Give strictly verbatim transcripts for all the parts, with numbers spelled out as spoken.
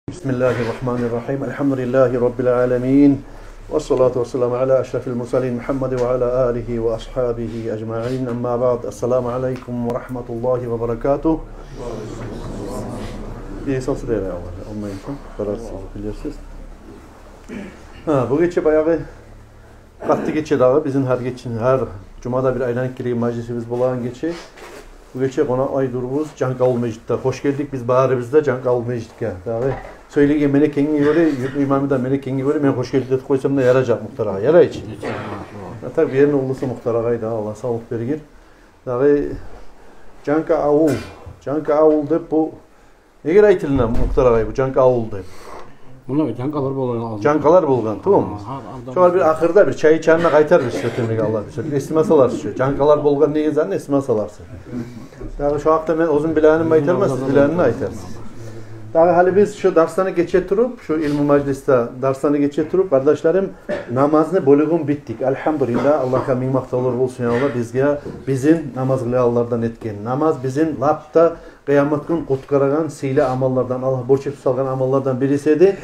بسم الله الرحمن الرحيم. الحمد لله رب العالمين. والصلاة والسلام على أشرف المرسلين محمد وعلى آله وأصحابه أجمعين. أما بعد. السلام عليكم ورحمة الله وبركاته. Эсен сиз де, Аллагь, Аллагь, Аллагь, Аллагь, Аллагь. Гьа, бу гече баягъы къатты гече дагъы, бизин гьар гече, гьар жумада бир айланып гелеген мажлисибиз болагъан гече. Бу гече къонакълай турабыз Жанкавул межитде. Хош гелдик биз барыбыз да Жанкавул межитге. Дагъы сёйлеген мен экенге гёре, юртну имамы да мен экенге гёре, мен хош гелдик этип къойсам да яражакъ Мухтар агъа. Ярай чы. А так бу ерни уллусу Мухтар агъай да, Аллагь савлукъ бергир. Дагъы Жанкавул, Жанкавул деп бу неге айтылына, Мухтар агъай, бу Жанкавул деп? Муна бир жанкалар болгъан алда. Жанкалар болгъан, тамам. Гьа, алда. Шолар бир ахырда бир чай ичгенде къайтарбыз шо темеге, Аллагь буюрса. Бир эсиме саларсыз шо. Жанкалар болгъан деген затны эсиме саларсыз. Дагъы шо гьакъда мен оьзюм билегенни айтарман, сиз билегенни айтарсыз. Дагъы гьали биз шо дарсланы гече туруп, шо илму мажлисде дарсланы гече туруп, къардашларым, намазны бёлюгюн битдик. Альгьамдулиллагь, Аллагьгъа минг макътавлар болсун, я Аллагь, бизге, бизин намаз къылгъанлардан этген. Намаз бизин лап да къыямат гюн къутгъарагъан сыйлы амаллардан, Аллагь борч этип салгъан амаллардан бириси эди.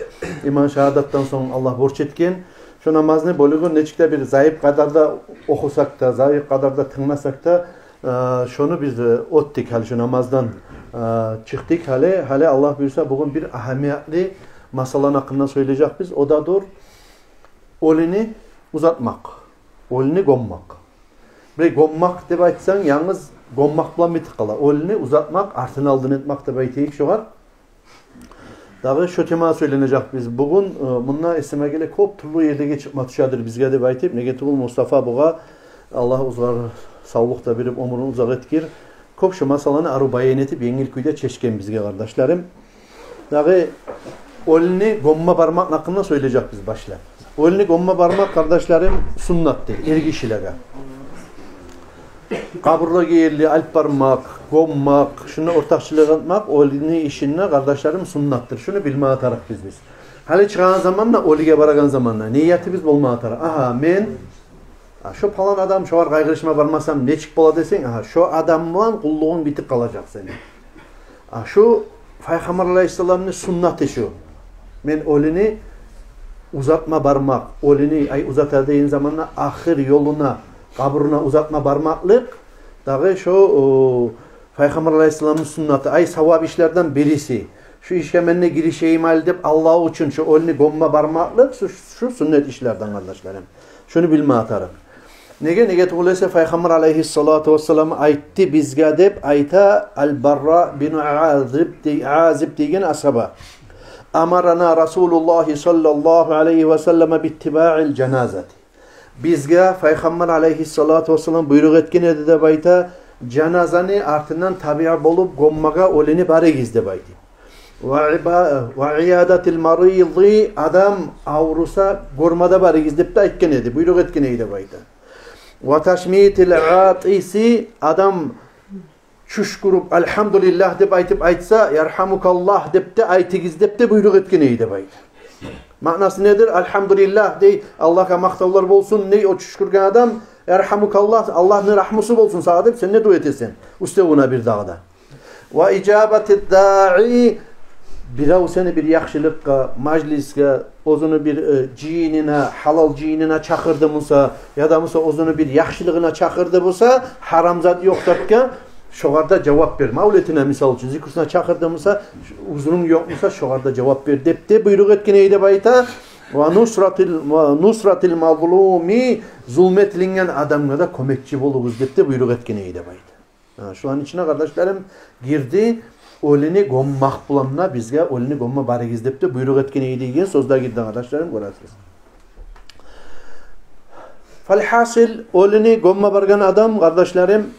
Иман шагьадатдан сонг Аллагь борч этген. Шо намазны бёлюгюн нечик де бир зайып къадарда охусакъ да, зайып къадарда тынгласакъ да, э, шону биз, э, оьтдюк гьали, шо намаздан, э, чыкъдыкъ гьали. Гьали Аллагь буюрса, бугюн бир агьамиятлы масъаланы гьакъында сёйлежекбиз. О да дюр оьлюню узатмакъ, оьлюню гёммакъ. Бир гёммакъ деп айтсанг, янгыз гёммакъ булан битип къала. Оьлюню узатмакъ, артын-алдын этмек деп айтайыкъ шогъар. Дагъы шо темагъа сёйленежекбиз бугюн. Э, мунда эсиме геле, кёп тюрлю ерлеге чыкъма тюшедир бизге деп айтып. Неге тюгюл Мустафа бугъа, Аллагь огъар савлукъ да берип, оьмюрюн узакъ этгир, кёп шо масъаланы арив баян этип, енгил кюйде чечген бизге, къардашларым. Дагъы оьлюню гёмме бармакъны гьакъында сёйлежекбиз башлап. Оьлюню гёмме бармакъ, къардашларым, суннатдыр эркишилеге. Къабурлагъа ерли алып бармакъ, гёммакъ, шунда ортакъчылыкъ этмек оьлюню ишинде, къардашларым, суннатдыр. Шуну билмеге тарыкъбыз биз. Гьали чыгъагъан заманда, оьлюге барагъан заманда ниятыбыз болмагъа тарыкъ. Агьа, мен, а, шо палан адам, шогъар къайгъырышма бармасам нечик бола десенг, агьа, шо адам булан къуллугъунг битип къалажакъ сени. А, шо Пайхаммар алайгьиссаламны суннаты шо. Мен оьлюню узатма бармакъ, оьлюню, ай, узата деген заманда ахыр ёлуна, къабуруна узатма бармакълыкъ. Дагъы шо, о, Пайхаммар алайгьиссаламны суннаты, ай, савап ишлерден бириси. Шо ишге мен де гиришейим гьали деп, Аллагь учун шо оьлюню гёмме бармакълыкъ, шо, шо суннат ишлерден, къардашларым. Шуну билмеге тарыкъ. Неге, неге тюгюл эсе, Пайхаммар алайгьиссалату вассалам айтды бизге деп айта Аль-Барра бин Азиб де-, Азиб деген асгьаба. أمرنا رسول الله صلى الله عليه وسلم باتباع الجنازة. Бизге Пайхаммар алайгьиссалату вассалам буйрукъ этген эди деп айта, жаназаны артындан табиъ болуп гёммеге оьлюню барыгъыз деп айта. وعبا-، وعيادة المريض, адам авруса гёрме де барыгъыз деп де айтгъан эди, буйрукъ этген эди деп айта. وتشميت العاطس, адам чюшкюрюп, «Альгьамдулиллагь» деп айтып айтса, «Яргьамукаллагь» деп де айтыгъыз деп де буйрукъ этген эди деп айта. Маънасы недир? «Альгьамдулиллагь» дей, «Аллагьгъа макътавлар болсун» дей о чюшкюрген адам, «Яргьамукаллагь, Аллагьны рагьмусу болсун сагъа» деп сен де дуа этесен уьстевюне бир дагъы да. وإجابة الداعي, бирев сени бир яхшылыкъгъа, мажлисге, оьзюню бир, э, жыйынына, гьалал жыйынына чакъырды буса, яда буса оьзюню бир яхшылыгъына чакъырды буса, гьарам зат ёкъ затгъа, шогъар да жавап бер. Мавлетине, мисал учун, зикрусуна чакъырды буса, узрунг ёкъ буса, шогъар да жавап бер деп де буйрукъ этген эди деп айта. ونصرة ال-, ونصرة المظلوم, зулму этилинген адамгъа да кёмекчи болугъуз деп де буйрукъ этген эди деп айта. Гьа, шуланы ичине, къардашларым, гирди, оьлюню гёммакъ булан да бизге оьлюню гёмме барыгъыз деп де буйрукъ этген эди деген сёз де гирди, къардашларым, гёресиз. Фалгьасил, оьлюню гёмме баргъан адам, къардашларым,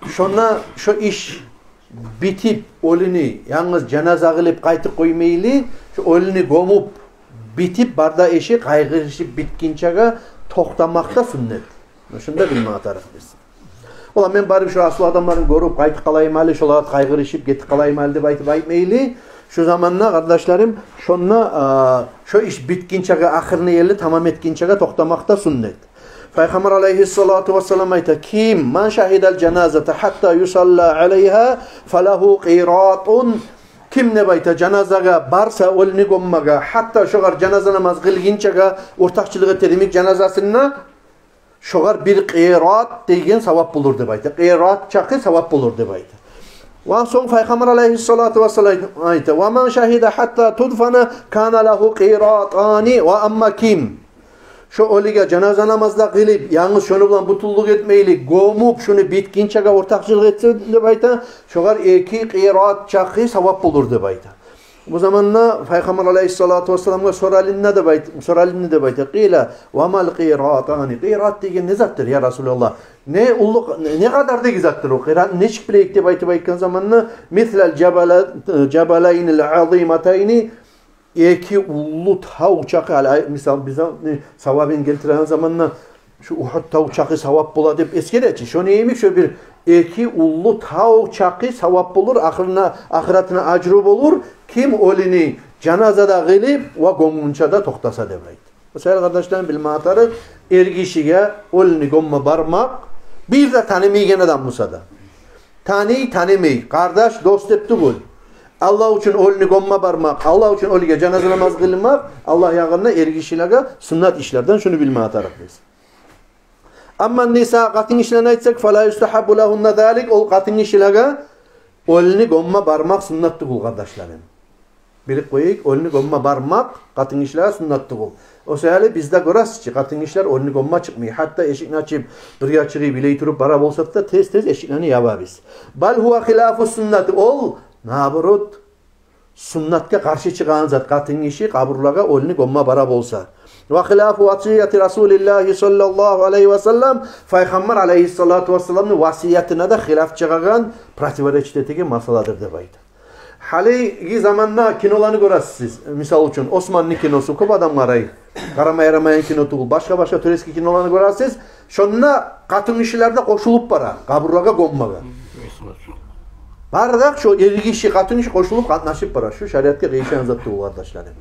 шонда шо иш битип, оьлюню янгыз жаназа къылып къайтып къоймайлы, шо оьлюню гёмюп битип, бары да иши къайгъырышып битгинчеге токътамакъ да суннат. Шуну да билмеге тарыкъ биз. Ола мен барып шо асыл адамланы гёрюп къайтып къалайым гьали, шолагъа къайгъырышып гетип къалайым гьали деп айтып айтмайлы. Шо заманда, къардашларым, шонда, а, шо иш битгинчеге, ахырына ерли тамам этгинчеге токътамакъ да суннат. Пайхаммар алайгьиссалату вассалам айта: «Ким, من شهد الجنازة حتى يصلى عليها فله قيراط». Ким, деп айта, жаназагъа барса, оьлюню гёммеге, гьатта шогъар жаназа намаз къылгъынчагъа ортакъчылыкъ этер йимик жаназасында, шогъар бир къират деген савап болур, деп айта. Къират чакъы савап болур, деп айта. Ва сонг Пайхаммар алайгьиссалату вассалам айта: «Ва ман шагьида гьатта тудфана кана лагьу къиратани». Ва амма ким шо оьлюге жаназа намаз да къылып, янгыз шону булан бютюнлюк этмейли, гёмюп, шону битгинчеге ортакъчылыкъ этсе, деп айта, шогъар эки къират чакъы савап болур, деп айта. Бу заманда Пайхаммар алайгьиссалату вассаламгъа соралынды, деп айт-, соралынды, деп айта. Къила: «Ва мал къиратани?» Къират деген не затдыр, я Расулаллагь? Не уллу, не, не къадардагъы затдыр о? Къират нечик билейик, деп айтып айтгъан заманда, «Мислал жабала-, жабалайнил азиматайни», эки уллу тав чакъы, гьали, ай, мисал, биз, не, савабын гелтиреген заманда, шу Угьуд тав чакъы савап бола деп эсгере чи. Шону йимик, шо бир эки уллу тав чакъы савап болур, ахырына, ахыратына ажру болур, ким оьлюню жаназа да къылып ва гёмгюнче де токътаса, деп айта. О саялы, къардашларым, билме тарыкъ, эркишиге оьлюню гёмме бармакъ, бир де танымайгъан адам буса да, таный, танымай, къардаш, дос деп тюгюл. Аллагь учун оьлюню гёмме бармакъ, Аллагь учун оьлюге жаназа намаз къылмакъ Аллагь ягъында эркишилеге суннат ишлерден, шуну билме тарыкъ биз. Амма ниса, къатынгишилени айтсакъ, фала юстагьаббу лагьунна залик, ол къатынгишилеге оьлюню гёмме бармакъ суннат тюгюл, къардашларым. Билип къояйыкъ, оьлюню гёмме бармакъ къатынгишилеге суннат тюгюл. О саялы бизде гёресиз чи, къатынгишилер оьлюню гёмме чыкъмай. Гьатта эшикни ачып, бирге чыгъып, билей туруп бара болса да, тез-тез эшиклени ябабыз. Бал гьува хилафу суннати. Ол, наоборот, суннатгъа къаршы чыгъагъан зат, къатынгиши къабурлагъа оьлюню гёмме бара болса. Ва хилафу васияти Расулиллагьи саллаллагьу алайгьи ва саллам, Пайхаммар алайгьиссалату вассаламны васиятына да хилаф чыгъагъан, противоречить этеген масъаладыр, деп айта. Гьалиги заманда киноланы гёресиз, мисал учун, Османны киносу, кёп адам къарай. Къарама ярамайгъан кино тюгюл, башгъа-башгъа турецкий киноланы гёресиз. Шонда къатынгишилер де къошулуп бара къабурлагъа гёммеге. Бары да шо эркиши, къатынгиши къошулуп, къатнашып бара. Шу шариатгъа къыйышагъан зат тюгюл, къардашларым.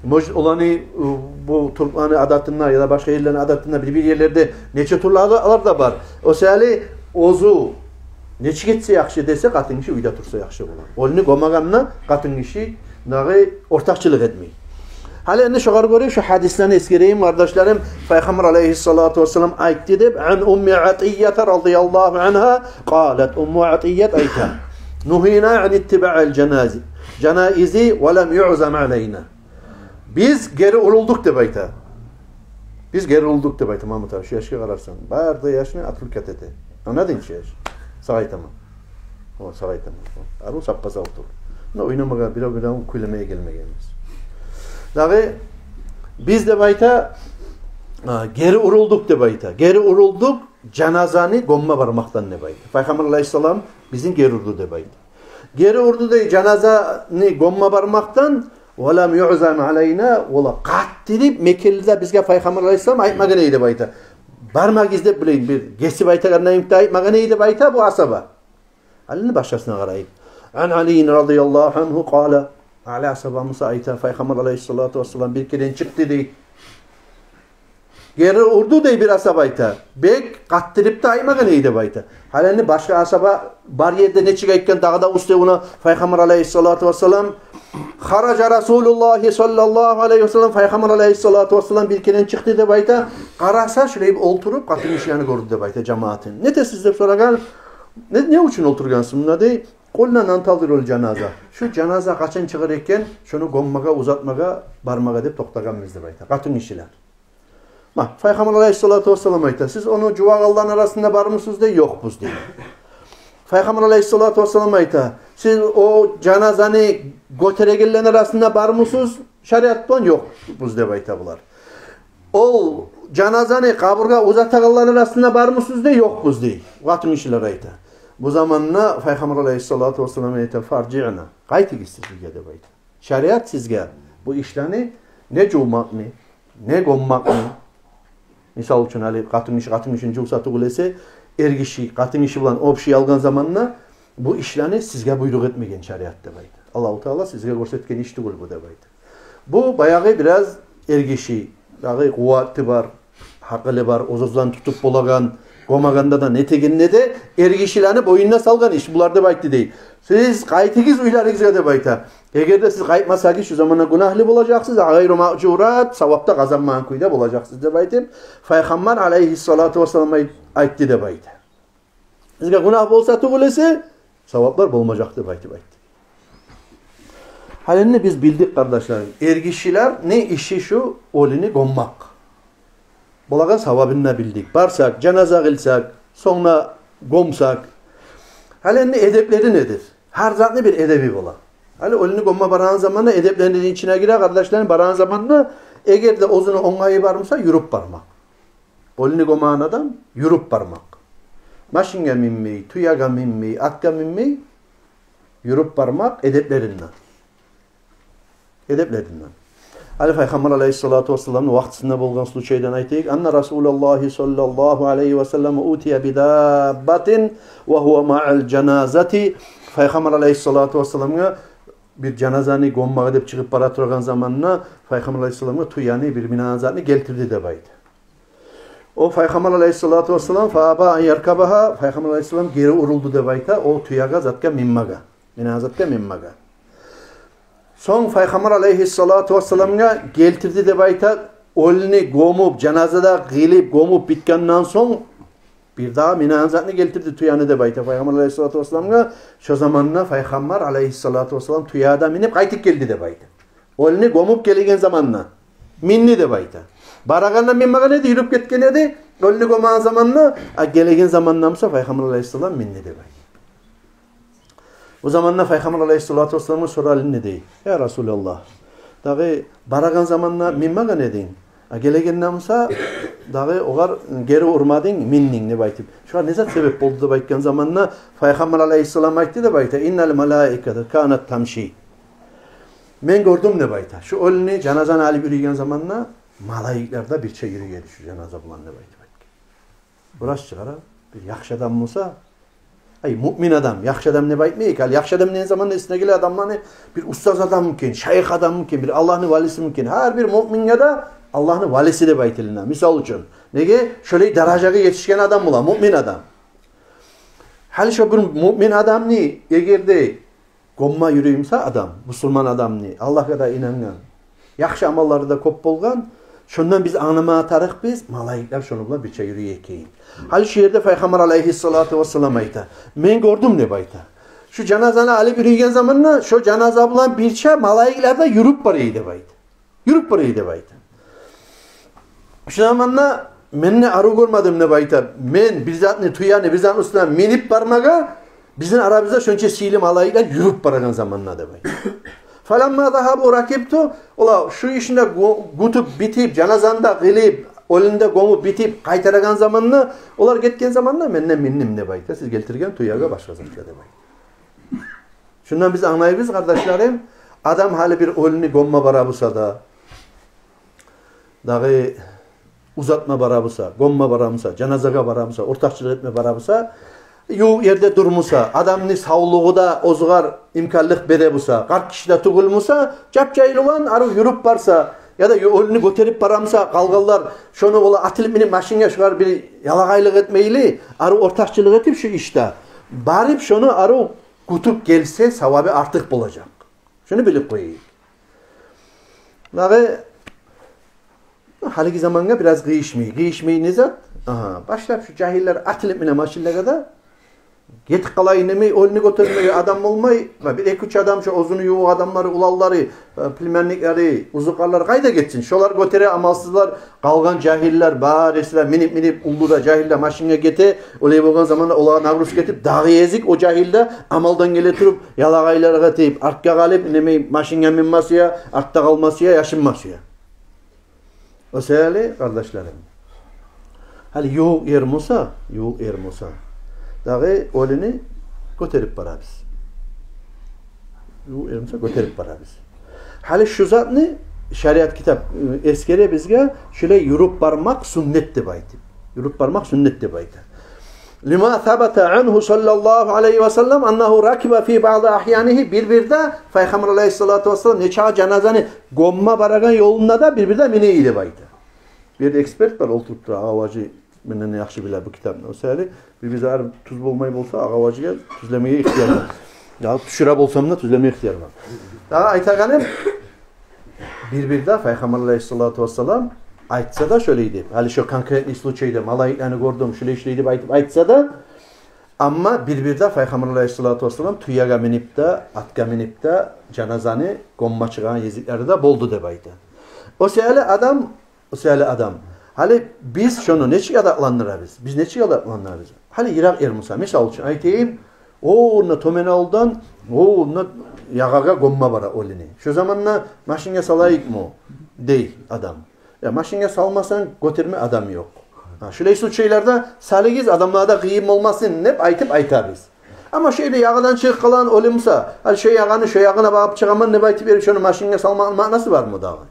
Может, оланы, бу тюрклени адатында яда башгъа ерлени адатында, бир-бир ерлерде нече тюрлю адалар да бар. О саялы оьзю нечик этсе яхшы десе, къатынгиши уьйде турса яхшы болар. Оьлюню гёмегенде къатынгиши дагъы ортакъчылыкъ этмей. Гьали энди шогъар гёре шу гьадислени эсгерейим, къардашларым. Пайхаммар алайгьиссалату вассалам айтды деп, ан Умми Атиyyата радияллагьу ангьа къалат, Умму Атият айта: «Нугьина ан иттибаил жанази, жанаизи ва лам юъзам алайна». Биз гери урулдукъ, деп айта. Биз гери урулдукъ, деп айта, Магьмут агъа. Шу яшгъа къарасанг, бары да яшны атылып гетеди. Англадынг чы, яш? Сагъа айтаман. О, сагъа айтаман. О, арив саппа-сав тур. Муна ойнамагъа, бирев-биревню кюйлемеге гелмегенбиз. Дагъы биз, деп айта, а, гери урулдукъ, деп айта. Гери урулдукъ жаназаны гёмме бармакъдан, деп айта. Пайхаммар алайгьиссалам бизин гери урду, деп айта. Гери урду дей жаназаны гёмме бармакъдан, ва лам юъзам алайна, ола къаттырып, мекенли де бизге Пайхаммар алайгьиссалам айтмагъан эди, деп айта. Бармагъыз деп, билейин, бир гесип айтагъандай да айтмагъан эди, деп айта, бу асгьаба. Гьали башгъасына къарайыкъ. Ан Алиййин радияллагьу ангьу къала. Али асгьабамыз айта, Пайхаммар алайгьиссалату вассалам бир керен чыкъды дей. Гери урду дей бир асгьаба, айта. Бек къаттырып да айтмагъан эди, деп айта. Гьали энди башгъа асгьаба бар ерде нечик айтгъан, дагъы да уьстевюне Пайхаммар алайгьиссалату вассалам. Хаража Расулуллагьи саллаллагьу алайгьи ва саллам, Пайхаммар алайгьиссалату вассалам бир керен чыкъды, деп айта. Къараса, шулай олтуруп, къатынгишилени гёрдю, деп айта, жамаатын. «Не этесиз?» деп сорагъан. «Не, не учун олтургъансыз мунда?» дей. «Къулна нантазирул жаназа». Шу жаназа къачан чыгъар экен, шуну гёммеге, узатмагъа бармагъа деп токътагъанбыз, деп айта къатынгишилер. Ма, Пайхаммар алайгьиссалату вассалам айта: «Сиз ону жувагъанланы арасында бармысыз?» дей. «Ёкъбуз», дей. Пайхаммар алайгьиссалату вассалам айта: «Сиз о жаназаны гётерегенлени арасында бармысыз?» «Шариат булан ёкъбуз», деп айта булар. «Ол жаназаны къабургъа узатагъанланы арасында бармысыз?» дей. «Ёкъбуз», дей. Къатынгишилер айта. Бу заманда Пайхаммар алайгьиссалату вассалам айта: «Фаржиъна». «Къайтыгъыз сиз уьйге», деп айта. Шариат сизге бу ишлени, не жувмакъны, не гёммекни. Мисал учун, гьали къатынгиши къатынгишини жувса тюгюл эсе, эркиши къатынгиши булан общий алгъан заманда бу ишлени сизге буйрукъ этмеген шариат, деп айта. Аллагьу Таала сизге гёрсетген иш тюгюл бу, деп айта. Бу баягъы бираз эркиши, дагъы къуваты бар, гьакъылы бар, оьз-оьзюн тутуп болагъан, Гёмегенде де, нетегенде де эргишилени бойнуна салгъан иш булар деп айтды дей. Сиз къайтыгъыз уьйлеригизге деп айта. Эгер де сиз къайтмасагъыз, шу заманда гюнагьлы болажакъсыз. Гъайру мажурат, савап да къазанмагъан кюйде болажакъсыз деп айтып, Пайхаммар алайгьиссалату вассалам айт-, айтды деп айта. Сизге гюнагь болса тюгюл эсе, саваплар болмажакъ деп айтып айтды. Гьали энни биз билдик, къардашларым, эргишилени иши шу оьлюню гёммек. Болагъан савабын да билдик. Барсакъ, жаназа къылсакъ, сонг да гёмсек. Гьали энни эдеплери недир? Гьар затны бир эдеби бола. Гьали оьлюню гёмме барагъан заманда эдеплени ичине гире, къардашларым, барагъан заманда, эгер де оьзюню онгайы бар буса, юрюп бармакъ. Оьлюню гёмеген адам юрюп бармакъ. Машинге минмей, тюеге минмей, атгъа минмей, юрюп бармакъ эдеплеринден. Эдеплеринден. Гьали Пайхаммар алайгьиссалату вассаламны вакътисинде болгъан случайдан айтайыкъ. Анна Расулаллагьи саллаллагьу алайгьи ва саллам утия би даббатин ва гьува маъал жаназати. Пайхаммар алайгьиссалату вассаламгъа бир жаназаны гёммеге деп чыгъып бара турагъан заманда Пайхаммар алайгьиссаламгъа тюени, бир минагъан затны гелтирди деп айта. О Пайхаммар алайгьиссалату вассалам, фа аба ан яркабагьа, Пайхаммар алайгьиссалам гери урулду деп айта о тюеге, затгъа минмеге. Минагъан затгъа минмеге. Сонг Пайхаммар алайгьиссалату вассаламгъа гелтирди деп айта, оьлюню гёмюп, жаназа да къылып, гёмюп битгенден сонг, бирдагъы минагъан затны гелтирди, тюени деп айта Пайхаммар алайгьиссалату вассаламгъа. Шо заманда Пайхаммар алайгьиссалату вассалам тюеге де минип къайтып гелди деп айта. Оьлюню гёмюп гелеген заманда минди деп айта. Барагъанда минмеген эди, юрюп гетген эди. Оьлюню гёмеген заманда, а гелеген заманда буса Пайхаммар алайгьиссалам минди деп айта. О заманда Пайхаммар алайгьиссалату вассаламгъа соралынды дей: «Я Расулаллагь, дагъы барагъан заманда минмеген эдинг, а гелегенде буса дагъы огъар гери урмадынг, миндинг», — деп айтып. «Шогъар не зат себеп болду?» — деп айтгъан заманда Пайхаммар алайгьиссалам айтды деп айта: «Иннал малаиката канат тамши». Мен гёрдюм деп айта. Шу оьлюню, жаназаны алып юрюйген заманда малайиклер де бирче юрюй эди шу жаназа булан деп айтып айтгъан. Врач чыгъара, бир яхшы адам болса, ай, муъмин адам, яхшы адам деп айтмайыкъ. Ал яхшы адам деген заманда эсине геле адамланы, бир устаз адам экен, шайых адам экен, бир Аллагьны валиси экен. Гьар бир муъминге де Аллагьны валиси деп айтылына. Мисал учун, неге, шолай даражагъа етишген адам бола, муъмин адам. Гьали шо бир муъмин адамны эгер де гёмме юрюй буса адам, бусурман адамны, Аллагьгъа да инангъан, яхшы амаллары да кёп болгъан, шондан биз англама тарыкъбыз, малайиклер шону булан бирче юрюй экен. Гьали шу ерде Пайхаммар алайгьиссалату вассалам айта: «Мен гёрдюм, — деп айта, — шу жаназаны алып юрюйген заманда шо жаназа булан бирче малайиклер де юрюп барай», — деп айта. Юрюп барай деп айта. Шу заманда мен де арив гёрмедим деп айта. Мен бир затны, тюени, бир затны уьстюне минип бармагъа, бизин арабызда шонча сыйлы малайиклер юрюп барагъан заманда деп айта. Фаламма загьабу ракибту, олар шу ишин де гю-, гютюп битип, жаназаны да къылып, оьлюню де гёмюп битип, къайтарагъан заманда, олар гетген заманда мен де миндим деп айта. Сиз гелтирген тюеге, башгъа затгъа деп айта. Шундан биз англайбыз, къардашларым, адам гьали бир оьлюню гёмме бара буса да, дагъы узатма бара буса, гёмме бара буса, жаназагъа бара буса, ортакъчылыкъ этме бара буса, ювукъ ерде дур буса, адамны савлугъу да оьзюгер имканлыкъ бере буса, къарт гиши де тюгюл буса, жап-жайылгъан арив юрюп барса, яда ю-, оьлюню гётерип бара буса, къалгъанлар шону бола атылып минип машинге, шогъар бир ялагъайлыкъ этмейли, арив ортакъчылыкъ этип шу ишде, барып шону арив гютюп гелсе, савабы артыкъ болажакъ. Шуну билип къояйыкъ. Дагъы гьалиги замангъа бираз къыйышмай. Къыйышмай не зат? Агьа, башлап шу жагьиллер атылып мине машинлеге де, гетип къалайын демей, оьлюню гётермеге адам болмай. Ва бир эки-уьч адам, шу оьзюню ювукъ адамлары, уланлары, э, племянниклери, узукъарлары къайда гетсин? Шолар гётере амалсызлар, къалгъан жагьиллер барысы да минип-минип, уллу да, жагьил де машинге гете. Олай болгъан заманда олагъа нагрузка этип, дагъы эзик о жагьил де амалдан геле туруп, ялагъайлыкъ этип, артгъа къалып, немей, машинге минме сюе, артда къалма сюе, яшынма сюе. О саялы, къардашларым, гьали ювукъ ер буса, ювукъ ер буса, дагъы оьлюню гётерип барабыз. Ювукъ ер буса, гётерип барабыз. Гьали шу затны шариат китап, э, эсгере бизге, шулай юрюп бармакъ суннат деп айтып. Юрюп бармакъ суннат деп айта. Лима сабата ангьу саллаллагьу алайгьи ва саллам аннагьу ракиба фи баъди агьянигьи, бир-бирде Пайхаммар алайгьиссалату вассалам нечакъы жаназаны гёмме барагъан ёлунда да бир-бирде мине эди деп айта. Бир эксперт бар, олтуруп тура, аважы Менден яхшы биле бу китапны. О саялы бир-бир зат тюз болмай болса, агъа-важигъа тюзлемеге ихтияр бар. Я тюшюре болсам да, тюзлемеге ихтияр бар. Дагъы айтагъаным, бир-бирде Пайхаммар алайгьиссалату вассалам айтса да шолай деп, гьали шо конкретный случайда малайиклени гёрдюм, шолай-шолай деп айтып айтса да, амма бир-бирде Пайхаммар алайгьиссалату вассалам тюеге минип де, атгъа минип де жаназаны гёмме чыгъагъан гезиклери де болду деп айта. О саялы адам, о саялы адам. Гьали биз шону нечик адатландырабыз? Биз нечик адатландырабыз? Гьали йыракъ ер буса, мисал учун айтайым, о онда тёмен авулдан, о онда ягъагъа гёмме бара оьлюню. Шо заманда машинге салайыкъмы дей адам. Я машинге салмасанг, гётерме адам ёкъ. Гьа, шулай случайларда салыгъыз, адамларда къыйын болмасын деп айтып айтабыз. Амма шолай ягъадан чыгъып къалагъан оьлю буса, гьали шо ягъаны шо ягъына багъып чыгъаман деп айтып берип, шону машинге салмакъны маънасы бармы дагъы?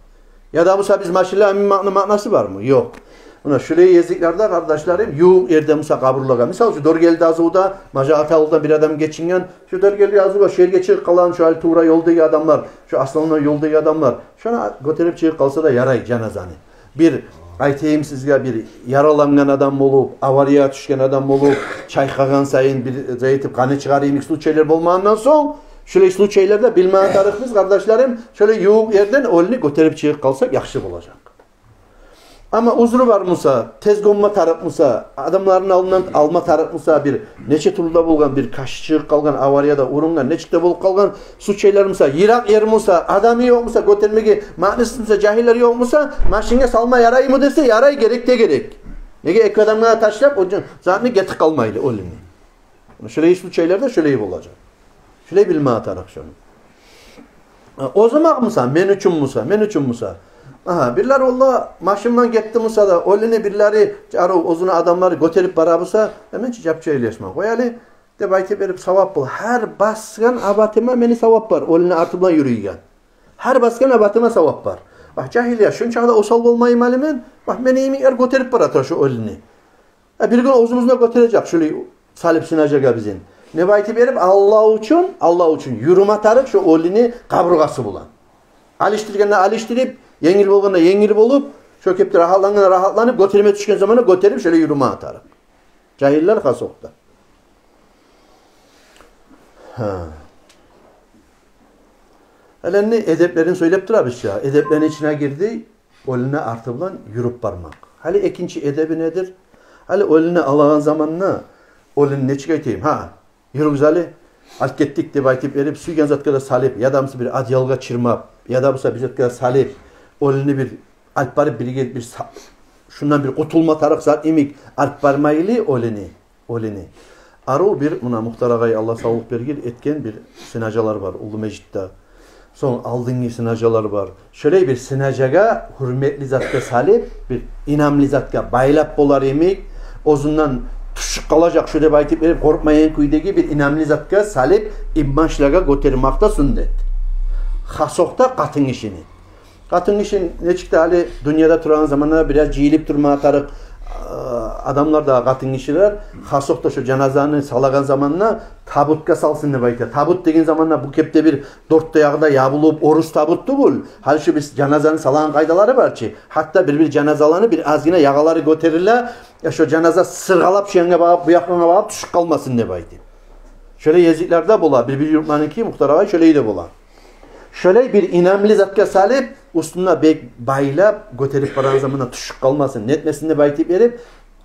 Яда буса биз машинлеге минмекни маънасы бармы? Ёкъ. Муна шулай гезиклерде, къардашларым, ювукъ ерде буса къабурлагъа. Мисал учун, Доргели Дазуда, Мажагьат авулдан бир адам гечинген, шо Доргели Дазугъа, шо ерге чыгъып къалагъан шо гьали тувра ёлдагъы адамлар, шо основной ёлдагъы адамлар. Шону гётерип чыгъып къалса да ярай жаназаны. Бир, айтайым сизге, бир яралангъан адам болуп, авария тюшген адам болуп, чайкъагъан сайын бир зат этип, къаны чыгъар йимик случайлар болмагъандан сонг, шулай случайларда билме тарыкъ биз, къардашларым, шолай ювукъ ерден оьлюню гётерип чыгъып къалсакъ яхшы болажакъ. Амма узру бар буса, тез гёмме тарыкъ буса, адамланы алдындан алма тарыкъ буса, бир нече тюрлю де болгъан, бир къашы чыгъып къалгъан, аварияда урунгъан, нечик де болуп къалгъан случайлар буса, йыракъ ер буса, адамы ёкъ буса, гётермеге маънасы буса, жагьиллер ёкъ буса, машинге салма яраймы десе, ярай, герек де герек. Неге, эки адамгъа ташлап, о затны гетип къалмайлы оьлюню. Шолай случайларда шолай болажакъ. Шолай билме тарыкъ шону. Оьзюм акъ буса, мен учун буса, мен учун буса. Агьа, бирлер, валла, машинман гетди буса да, оьлюню бирлери, арив оьзюню адамлары гётерип бара буса, э, мен чи жапча айлашман. Къой гьали, деп айтып берип, савап бол. Гьар басгъан абатыма мени савап бар, оьлюню арты булан юрюйген. Гьар басгъан абатыма савап бар. Бакъ, жагьил яш, шунчакъы да осал болмайым гьали мен. Бакъ, мени йимиклер гётерип бара тура шу оьлюню. Э, бир гюн оьзюбюз де гётережек шулай салып сынажагъа бизин. Не деп айтып берип, Аллагь учун, Аллагь учун юрюме тарыкъ шо оьлюню къабургъасы булан. Алышдыргъанда алышдырып, енгил болгъанда енгил болуп, шо кепде рагьатлангъанда рагьатланып, гётерме тюшген заманда гётерип, шолай юрюме тарыкъ. Жагьиллер хасокъда. Гьа. Гьали энни эдеплерин сёйлеп турабыз чы. Эдеплени ичине гирди оьлюню арты булан юрюп бармакъ. Гьали экинчи эдеби недир? Гьали оьлюню алагъан заманда, оьлюню нечик айтайым? Гьа, юрюгюз гьали, алып гетдик деп айтып берип, сюйген затгъа да салып, яда буса бир одеялгъа чырмап, яда буса бир затгъа салып, оьлюню бир алып барып, бир гел-, бир са-, шундан бир къутулма тарыкъ зат йимик алып бармайлы оьлюню. Оьлюню. Арив бир, муна, Мухтар агъай, Аллагь савлукъ бергир, этген бир сынажалар бар уллу межитде. Сонг алдынгъы сынажалар бар. Шолай бир сынажагъа гьюрметли затгъа салып, бир инамлы затгъа байлап болар йимик, оьзюнден тюшюп къалажакъ шу деп айтып берип къоркъмайгъан кюйдеги бир инамлы затгъа салып, имамлыкъгъа гётермек де сюннет. Хасокъда къатын гишини. Къатын гиши нечик де гьали дюньяда турагъан заманда бираз жыйылып турма тарыкъ, а, адамлар да, къатын гишилер, хасокъда шо жаназаны салагъан заманда табутгъа салсын деп айта. Табут деген заманда бу кепде бир дёрт де ягъы да ябылып, орус табут тюгюл. Гьали шо биз жаназаны салагъан къайдалары бар чы. Гьатта бир-бир жаназаланы бир азгъына ягъалары гётериле, я шо жаназа сыргъалап шо янгъа багъып, бу якъгъа багъып тюшюп къалмасын деп айтып. Шолай гезиклер де бола, бир-бир юртланыки, Мухтар агъай, шолай да бола. Шолай бир инамлы затгъа салып, уьстюне бек байлап, гётерип барагъан заманда тюшюп къалмасын, нетмесин деп айтып берип,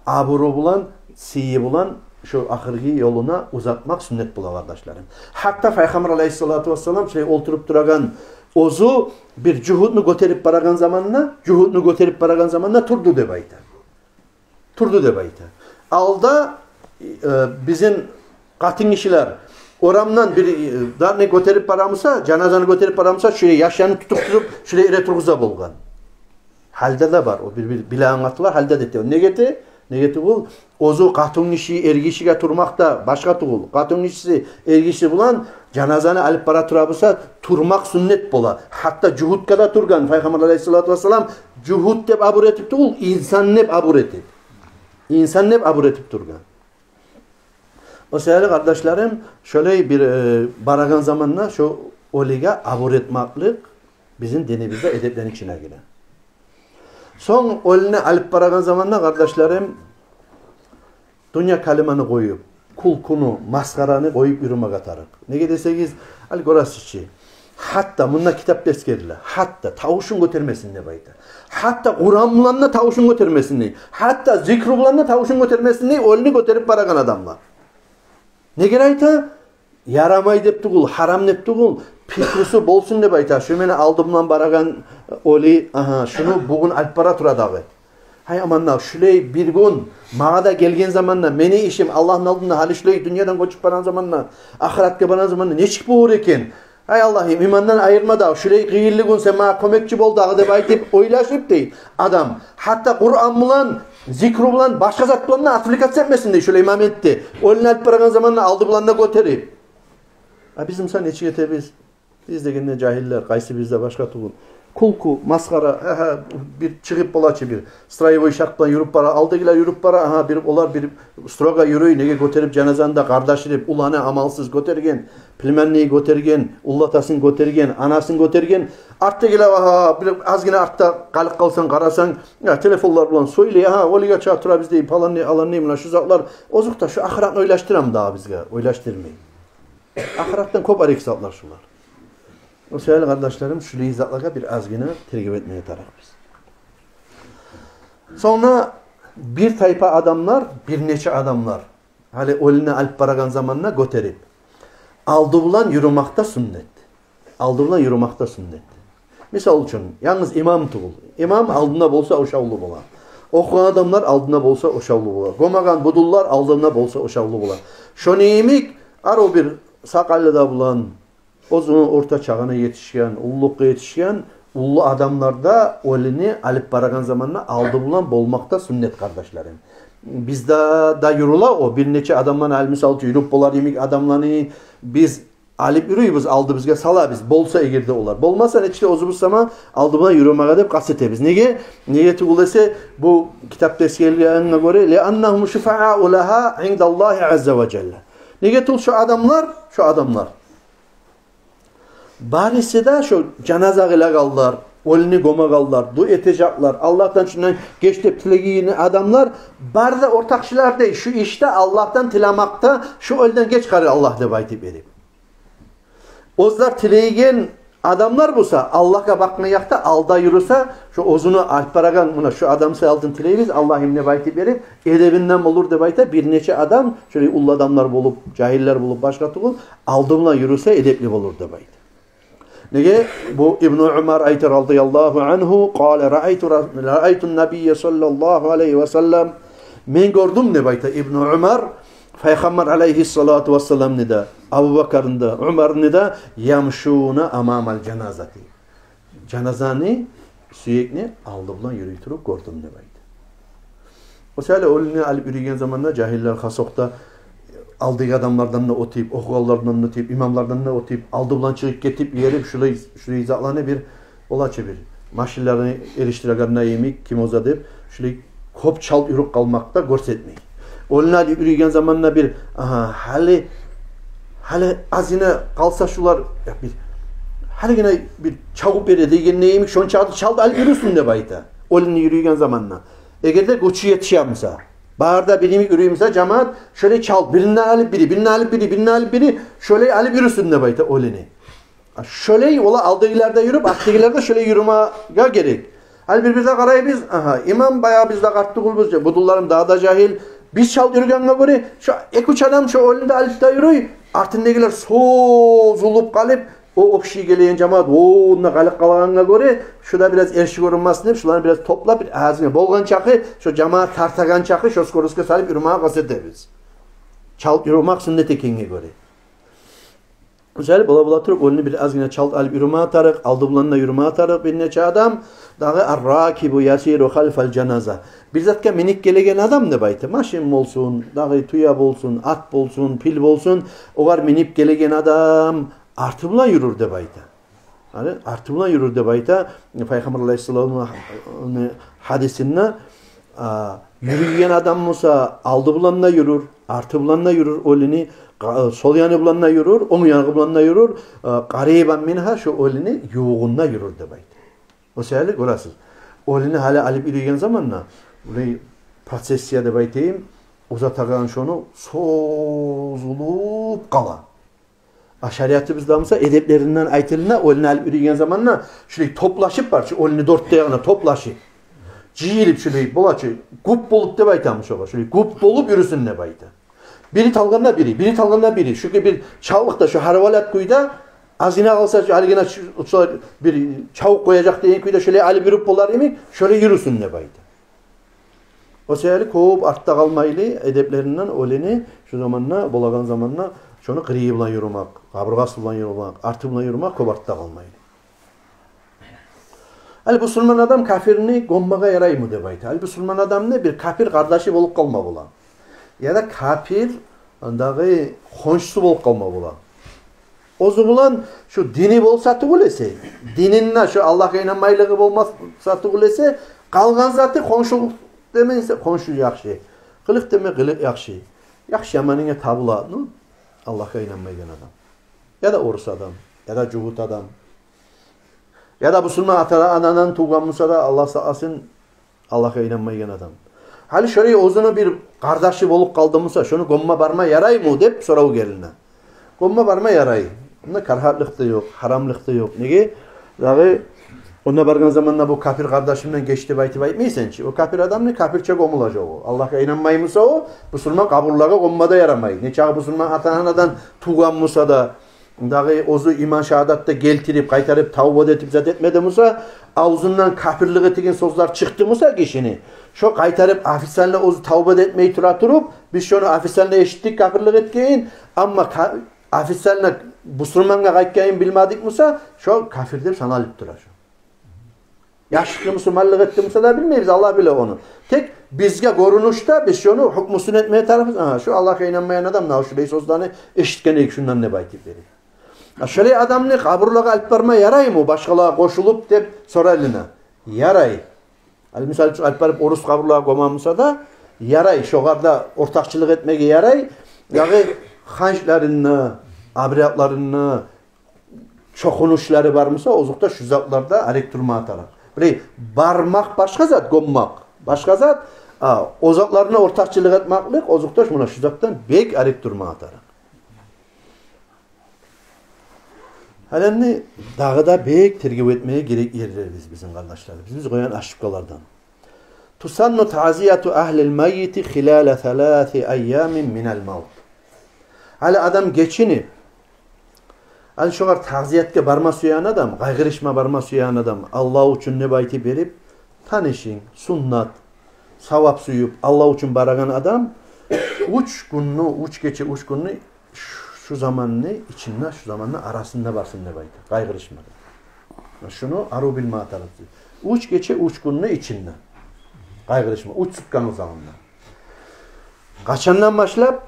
абуру булан, сыйы булан шо ахыргъы ёлуна узатмакъ сюннет бола, къардашларым. Гьатта Пайхаммар алайгьиссалату вассалам шолай олтуруп турагъан, оьзю бир жугьутну гётерип барагъан заманда, жугьутну гётерип барагъан заманда турду деп айта. Турду деп айта. Алда, э, бизин къатын гишилер орамдан бир, э, затны гётерип бара буса, жаназаны гётерип бара буса, шулай яшланы тутуп-тутуп, шулай эретургъуза болгъан. Гьалда да бар, о бир-бир билеген къатынлар гьалда да эте. Неге эте? Неге тюгюл, оьзю къатын гиши эр гишиге турмакъ да башгъа тюгюл. Къатын гишиси эр гиши булан жаназаны алып бара тура буса, турмакъ сюннет бола. Гьатта жугьутгъа да тургъан Пайхаммар алайгьиссалату вассалам, жугьут деп абур этип тюгюл, инсан деп абур этип. Инсан деп абур этип тургъан. О саялы, къардашларым, шолай бир, э, барагъан заманда шо оьлюге абур этмеклик бизин динибизде эдеплени ичине гире. Сонг оьлюню алып барагъан заманда, къардашларым, дюнья калиманы къоюп, кюлкюню, масхараны къоюп юрюмеге тарыкъ. Неге десегиз, ал гёресиз чи, гьатта мунда китапда эсгериле, гьатта тавушун гётермесин деп айта. Гьатта Къуран булан да тавушун гётермесин дей. Гьатта зикру булан да тавушун гётермесин дей оьлюню гётерип барагъан адамлар. Неге айта? Ярамай деп тюгюл, гьарам деп тюгюл, пикрусу болсун деп айта. Шу мени алдымдан барагъан оьлю, агьа, шуну бугюн алып бара тура дагъы. Гьай аман да, шулай бир гюн магъа да гелген заманда, мени ишим Аллагьны алдында, гьали шулай дюньядан гёчюп барагъан заманда, ахыратгъа барагъан заманда нечик болур экен? Гьай Аллагьым, имандан айырма дагъы, шулай къыйынлы гюн сен магъа кёмекчи бол дагъы деп айтып ойлашып дей адам. Гьатта Къуран булан, зикру булан, башгъа зат булан да отвлекаться этмесин дей шулай моментде. Оьлюню алып барагъан заманда алды булан да гётерип. А биз мисал нечик этебиз? Биз дегенде жагьиллер, къайсы бизде башгъа тюгюл. Кюлкю, масхара, агьа, бир чыгъып бола чы бир. Строевой шарт булан юрюп бара, алдагъылар юрюп бара, агьа, бир олар бир строго юрюй, неге гётерип жаназаны да, къардашы деп, уланы амалсыз гётерген, племянниги гётерген, уллатасын гётерген, анасын гётерген. Артдагъылар, агьа, бир азгъына артда къалып къалсанг, къарасанг, я, телефонлар булан сёйлей, агьа, оьлюге чакъы турабыз дей, палан дей, алан дей, муна шу затлар. Озокъда, шу ахыратны ойлашдырамы дагъы бизге? Ойлашдырмай. Ахыратдан кёп арек затлар шулар. О саялы, къардашларым, шулай затлагъа бир азгъына тергев этмеге тарыкъбыз. Сонг бир тайпа адамлар, бир нече адамлар, гьали оьлюню алып барагъан заманда гётерип, алды булан юрюмек де сюннет. Алды булан юрюмек де сюннет. Мисал учун, янгыз имам тюгюл. Имам алдында болса, ошавлу бола. Охугъан адамлар алдында болса, ошавлу бола. Гёмеген будунлар алдында болса, ошавлу бола. Шону йимик, арив бир сакъалы да булан, оьзюню орта чагъына етишген, уллулукъгъа етишген уллу адамлар да оьлюню алып барагъан заманда алды булан болмакъ да сюннет, къардашларым. Бизде де юрюле о, бир нече адамланы, ал мисал учун, юрюп болар йимик адамланы биз алып юрюйбюз, алдыбызгъа салабыз. Болса эгер де олар. Болмаса, нечик де оьзюбюз сама алды булан юрюмеге деп къаст этебиз. Неге? Неге тюгюл эсе, бу китапда эсгерилгенине гёре, «Лианнагьум шуфаау лагьа индаллагьи азза ва жалла». Неге тюгюл, шу адамлар, шу адамлар барысы да, шу жаназа къылагъанлар, оьлюню гёмегенлер, дуа этежеклер, Аллагьдан шундан геч деп тилейген адамлар, бары да ортакъчылар дей шу ишде, Аллагьдан тилемекде, шу оьлюден геч къара Аллагь деп айтып берип. Оьзлер тилейген адамлар буса, Аллагьгъа бакъгъан якъда алда юрюсе, шу оьзюню алып барагъан, муна шу адам саялы тилейбиз, Аллагьым деп айтып берип, эдебинден болур деп айта, бир нече адам, шолай уллу адамлар болуп, жагьиллер болуп, башгъа тюгюл, алды булан юрюсе, эдепли болур деп айта. Неге? Бу Ибну Умар айта, радияллагьу ангьу, къала: «Раайту ра-, раайту ннабийя саллаллагьу алайгьи ва саллам». Мен гёрдюм деп айта Ибну Умар, Пайхаммар алайгьиссалату вассаламны да, Абубакарны да, Умарны да, ямшуна амамал жаназати. Жаназаны, сюекни алды булан юрюй туруп гёрдюм деп айта. О саялы оьлюню алып юрюйген заманда жагьиллер хасокъда алдагъы адамлардан да оьтюп, охугъанлардан да оьтюп, имамлардан да оьтюп, алды булан чыгъып гетип, ерип, шулай, шулай затланы бир, олача бир машинлени эришдирегенде йимик, ким оьзю деп, шулай кёп чалт юрюп къалмакъ да гёрсетмей. Оьлюню алып юрюйген заманда бир, агьа, гьали, гьали азгъына къалса шулар, я бир, гьалигине бир чабып бере дегенде йимик, шончакъы чалт алып юрюсюн деп айта. Оьлюню юрюйген заманда. Эгер де гючю етише буса, бары да бир йимик юрюй буса жамаат, шолай чалт, биринден алып бири, биринден алып бири, биринден алып бири, шолай алып юрюсюн деп айта оьлюню. А шолай олар алдагъылар да юрюп, артдагъылар да шолай юрюмеге герек. Ал бир-бирде къарайбыз, агьа, имам баягъы биз де къарт тюгюлбюз, будунларым дагъы да жагьил. Биз чалт юрюгенге гёре, шу эки-уьч адам шу оьлюню де алып да юрюй, артындагъылар созулуп къалып, о общий гелеген жамаат онда къалып къалагъангъа гёре, шу да бираз эрши гёрюнмесин деп, шуланы бираз топлап, бир азгъына болгъан чакъы, шу жамаат тартагъан чакъы, шу скоростгъа салып юрюмеге къаст этебиз. Чалт юрюмек сюннет экенге гёре. Шолай бола-бола туруп, оьлюню бир азгъына чалт алып юрюмеге тарыкъ, алды булан да юрюмеге тарыкъ бир нече адам. Дагъы «Ар-ракибу ясиру халфал жаназа». Бир затгъа минип гелеген адам деп айта. Машин болсун, дагъы тюе болсун, ат болсун, пил болсун, огъар минип гелеген адам арты булан юрюр деп айта. Гьали арты булан юрюр деп айта. Пайхаммар алайгьиссаламны гьадисинде, а, юрюйген адам буса алды булан да юрюр, арты булан да юрюр, оьлюню къа-, сол яны булан да юрюр, онг ягъы булан да юрюр, а, къарибан мингьа, шу оьлюню ювугъунда юрюр деп айта. О саялы гёресиз, оьлюню гьали алып юрюйген заманда, булай процессия деп айтайым, узатагъан шону созулуп къала. А шариатыбызда буса эдеплеринден айтылына, оьлюню алып юрюйген заманда шулай топлашып бар чы, оьлюню дёрт де ягъына топлашып, жыйылып шулай бола чы, гюп болуп деп айтамыз шогъар, шулай гюп болуп юрюсюн деп айта. Бири талгъанда бири, бири талгъанда бири. Чюнки бир чалыкъда, шу гьарвалат кюйде, азгъына къалса, гьалигине шу, шулар бир чавуп къояжакъ деген кюйде шолай алып юрюп болар йимик, шолай юрюсюн деп айта. О себепли кёп артда къалмайлы, эдеплеринден оьлюню шу заманда, болагъан заманда шону къырыйы булан юрюмек, къабургъасы булан юрюмек, арты булан юрюмек, кёп артда къалмайлы. Гьали бусурман адам капирни гёммеге яраймы деп айта. Гьали бусурман адамны бир капир къардашы болуп къалма бола. Яда капир, андагъы хоншусу болуп къалма бола. Оьзю булан шу дини болса тюгюл эсе, дининде шу Аллагьгъа инанмайлыгъы болмаса тюгюл эсе, къалгъан заты, хоншулукъ деме, хоншу яхшы, къылыкъ деме, къылыкъ яхшы. Яхшы-яманынга табула, ну, Аллагьгъа инанмайгъан адам. Яда орус адам, яда жугьут адам. Яда бусурман ата-анадан тувгъан буса да, Аллагь сакъласын, Аллагьгъа инанмайгъан адам. Гьали шолай оьзюню бир къардашы болуп къалды буса, шону гёмме барма яраймы деп сорав гелине. Гёмме барма ярай. Мунда карагьатлыкъ да ёкъ, гьарамлыкъ да ёкъ. Неге? Дагъы онда баргъан заманда бу капир къардашымдан геч деп айтып айтмайсан чы. О капир адамны капирче гёмюлежек о. Аллагьгъа инанмай буса о, бусурман къабурлагъа гёмме де ярамай. Нечакъы бусурман ата-анадан тувгъан буса да, дагъы оьзю иман шагьадат да гелтирип, къайтарып тавба да этип, зат этмеди буса, авзундан капирлик этеген сёзлер чыкъды буса гишини, шо къайтарып официально оьзю тавба да этмей тура туруп, биз шону официально эшитдик капирлик этгенин, амма ка-, официально бусурмангъа къайтгъанын билмедик буса, шо капир деп саналып тура шо. Яшыртгъын бусурманлыкъ этди буса да билмейбиз, Аллагь биле ону. Тек бизге гёрюнюшде биз шону гьукмусун этмеге тарыкъбыз. Агьа, шу Аллагьгъа инанмайгъан адам, муна шулай сёзлени эшитген эдик шундан деп айтып берип. А шолай адамны къабурлагъа алып барма яраймы, башгъалагъа къошулуп деп сорайлына. Ярай. Гьали мисал учун алып барып орус къабурлагъа гёме буса да ярай, шогъар да ортакъчылыкъ этмеге ярай. Дагъы ханчларыны, обрядларыны, чокъунушлары бар буса, озокъда, шу затларда арек турма тарыкъ. Биле, бармакъ башгъа зат, гёммек башгъа зат. А о затларына ортакъчылыкъ этмеклик, озокъда, муна шу затдан бек арек турма тарыкъ. Гьали энни дагъы да бек тергев этмеге герек ерлерибиз бизин, къардашлар. Биз, биз къоягъан ошибкалардан. Тусанну таъзияту агьлил маййити хилала саласи айямин минал мавт. Гьали адам гечинип, гьали шогъар таъзиятгъа барма сюеген адам, къайгъырышма барма сюеген адам, Аллагь учун деп айтып берип, танышынг, суннат, савап сююп, Аллагь учун барагъан адам уьч гюнню, уьч гече, уьч гюнню шу, шу заманны ичинде, шу заманны арасында барсын деп айта, къайгъырышма. Шуну арив билме тарыкъ. Уьч гече, уьч гюнню ичинде къайгъырышма, уьч сутканы узагъында. Къачандан башлап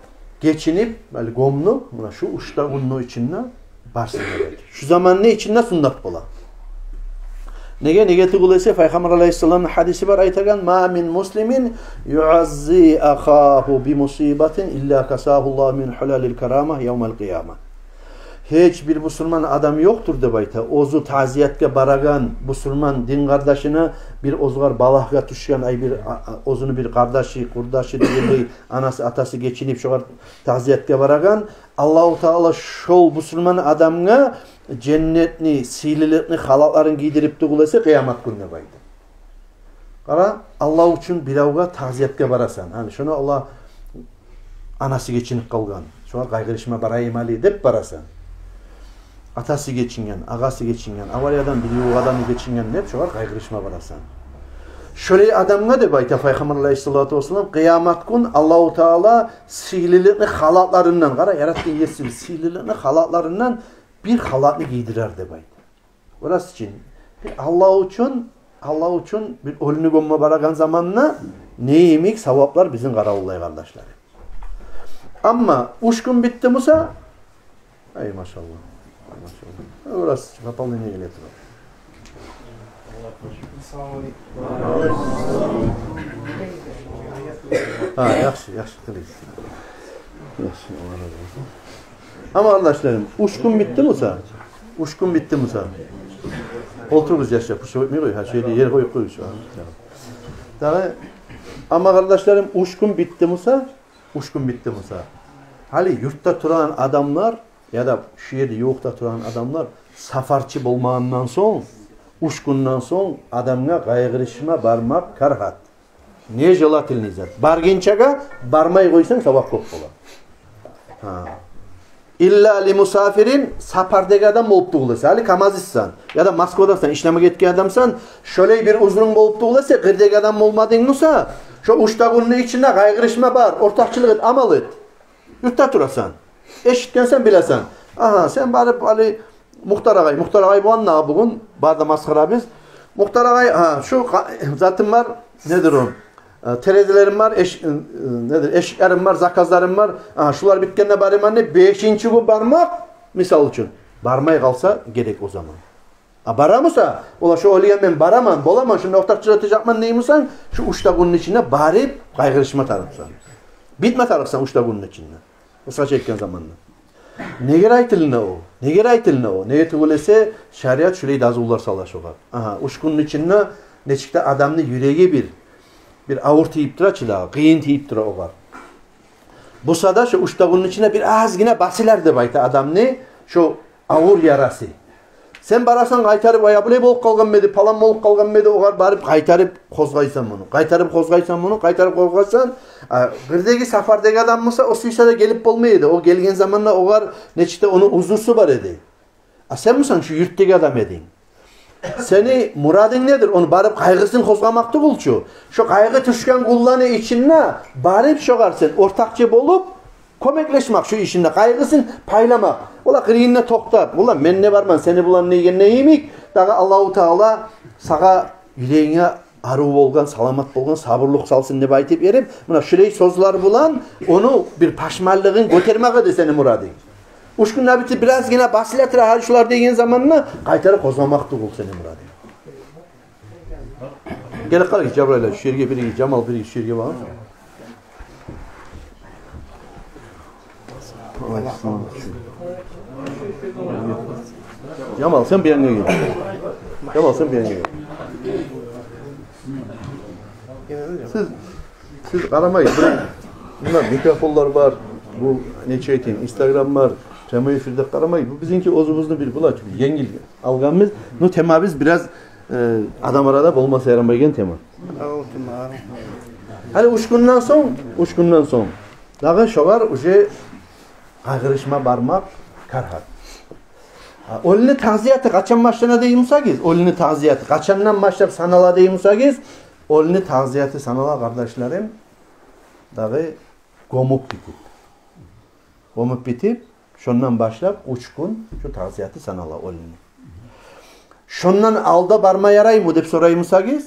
гечинип, гьали гёмдю, муна шу уьч де гюнню ичинде барсын деп айта. Шу заманны ичинде суннат бола. Неге, неге тюгюл эсе, Пайхаммар алайгьиссаламны гьадиси бар айтагъан: «Ма мин муслимин юъаззи ахагьу би мусибатин илла касагьу Аллагьу мин хьулалил карама явмал къияма». Гьеч бир бусурман адам ёкъдур деп айта, оьзю таъзиятгъа барагъан бусурман дин къардашына бир оьзгъар балагьгъа тюшген, ай, бир, а, а, оьзюню бир къардашы, къурдашы дегендей, анасы, атасы гечинип, шогъар таъзиятгъа барагъан, Аллагьу Таала шол бусурман адамгъа женнетни, сыйлылыкъны халатларын гийдирип тюгюл эсе къыямат гюн деп айта. Къара, Аллагь учун биревге таъзиятгъа барасан. Гьали шону Аллагь анасы гечинип къалгъан, шогъар къайгъырышма барайым гьали деп барасан. Атасы гечинген, агъасы гечинген, авариядан бир ювукъ адамы гечинген деп шогъар къайгъырышма барасан. Шолай адамгъа деп айта Пайхаммар алайгьиссалату вассалам, къыямат гюн Аллагьу Таала сыйлылыкъны халатларындан, къара, яратгъан Есибиз сыйлылыкъны халатларындан бир халатны гийдирер деп айта. Орас учун, Аллагь учун, Аллагь учун бир оьлюню гёмме барагъан заманда не йимик саваплар бизин къаравуллай, къардашлар. Амма уьч гюн битди буса, ай, машаллагь, ай, машаллагь. Орас пополнение геле тура. Гьа, яхшы, яхшы, къылыгъыз. Яхшы, Аллагь рази болсун. Амма, къардашларым, уьч гюн битди буса, уьч гюн битди буса, олтуругъуз, яшлар, пуш этмей къой, гьа, шо ерде ер къоюп къоюгъуз. Дагъы, амма, къардашларым, уьч гюн битди буса, Уьч гюн битди буса. Гьали юртда турагъан адамлар яда шу ерде ювукъда турагъан адамлар сапарчы болмагъандан сонг, уьч гюнден сонг адамгъа къайгъырышма бармакъ карагьат. Нежелательный зат. Баргъынчагъа бармай къойсанг, савап кёп бола. Гьа. Илла ли мусафирин, сапардагъы адам болуп тюгюл эсе, гьали КамАЗистен яда Москвадан сен ишлеме гетген адамсан, шолай бир узрунг болуп тюгюл эсе, къырдагъы адам болмадынг буса, шо уьч де гюнню ичинде къайгъырышма бар, ортакъчылыкъ эт, амал эт. Юртда турасан. Эшитгенсен, билесен. Агьа, сен барып, гьали Мухтар агъай, Мухтар агъай булан дагъы бугюн бары да масхара биз. Мухтар агъай, гьа, шу къа-, затым бар, недир о? Э, терезелерим бар, эш-, э, недир, эшиклерим бар, заказларым бар. Агьа, шулар битгенде бараман деп, бешинчи гюн бармакъ, мисал учун. Бармай къалса герек о заман. А бара буса, ола, шо оьлген мен бараман, боламан, шунда ортакъчылыкъ этежекмен дей бусанг, шу уьч де гюнню ичинде барып къайгъырышма тарыкъсан. Битме тарыкъсан уьч де гюнню ичинде. Къысгъача айтгъан заманда. Негер айтылына о? Негер айтылына о? Неге тюгюл эсе, шариат шулай дазулар сала шогъар. Агьа, уьч гюнню ичинде нечик де адамны юреги бир, бир авур тийип тура чы дагъы, къыйын тийип тура огъар. Буса да шо уьч де гюнню ичинде бир азгъына басылар деп айта адамны шо авур ярасы. Сен барасан къайтарып, ая, булай болуп къалгъан эди, палан болуп къалгъан эди, огъар барып къайтарып къозгъайсан муну. Къайтарып къозгъайсан муну, къайтарып къозгъайсан. А, къырдагъы, сапардагъы адам буса, о сюйсе де гелип болмай эди. О гелген заманда огъар нечик де ону узрусу бар эди. А сен бусанг шу юртдагъы адам эдинг. Сени мурадынг недир? Ону барып къайгъысын къозгъамакъ тюгюл чю. Шо къайгъы тюшген гюнлени ичинде барып шогъар сен ортакъчы болуп, кёмеклешмек шу ишинде, къайгъысын пайламакъ. Ола, къырыйында токътап, ола, мен де барман сени булан деген йимик, дагъы Аллагьу Таала сагъа юрегинге арив болгъан, саламат болгъан сабурлукъ салсын деп айтып берип, муна шулай сёзлер булан ону бир пашманлыгъын гётермек эди сени мурадынг. Уьч гюн де битип, бир азгъына басыла тура гьали шулар деген заманда къайтарып къозгъамакъ тюгюл сени мурадынг. Гелип къарагъыз, Жабрайыл, шу ерге биригиз, Жамал, биригиз шу ерге багъыгъыз. Жамал, сен бу янгъа гел. Жамал, сен бу янгъа гел. Сиз, сиз къарамай, бу, мунда микрофонлар бар, бу, нечик айтайым, Instagram бар, прямой эфирде къарамай, бу бизинки оьзюбюзню бир булай енгил алгъанбыз. Ну, темабыз бираз, э, адам арада болмаса ярамайгъан тема. Гьали уьч гюнден сонг, уьч гюнден сонг дагъы шогъар уже къайгъырышма бармакъ карагьат. Гьа, оьлюню таъзияты къачан башлана дей бусагъыз, оьлюню таъзияты къачандан башлап санала дей бусагъыз, оьлюню таъзияты санала, къардашларым, дагъы гёмюп битип. Гёмюп битип, шондан башлап уьч гюн шу таъзияты санала оьлюню. Шондан алда барма ярайму деп сорай бусагъыз,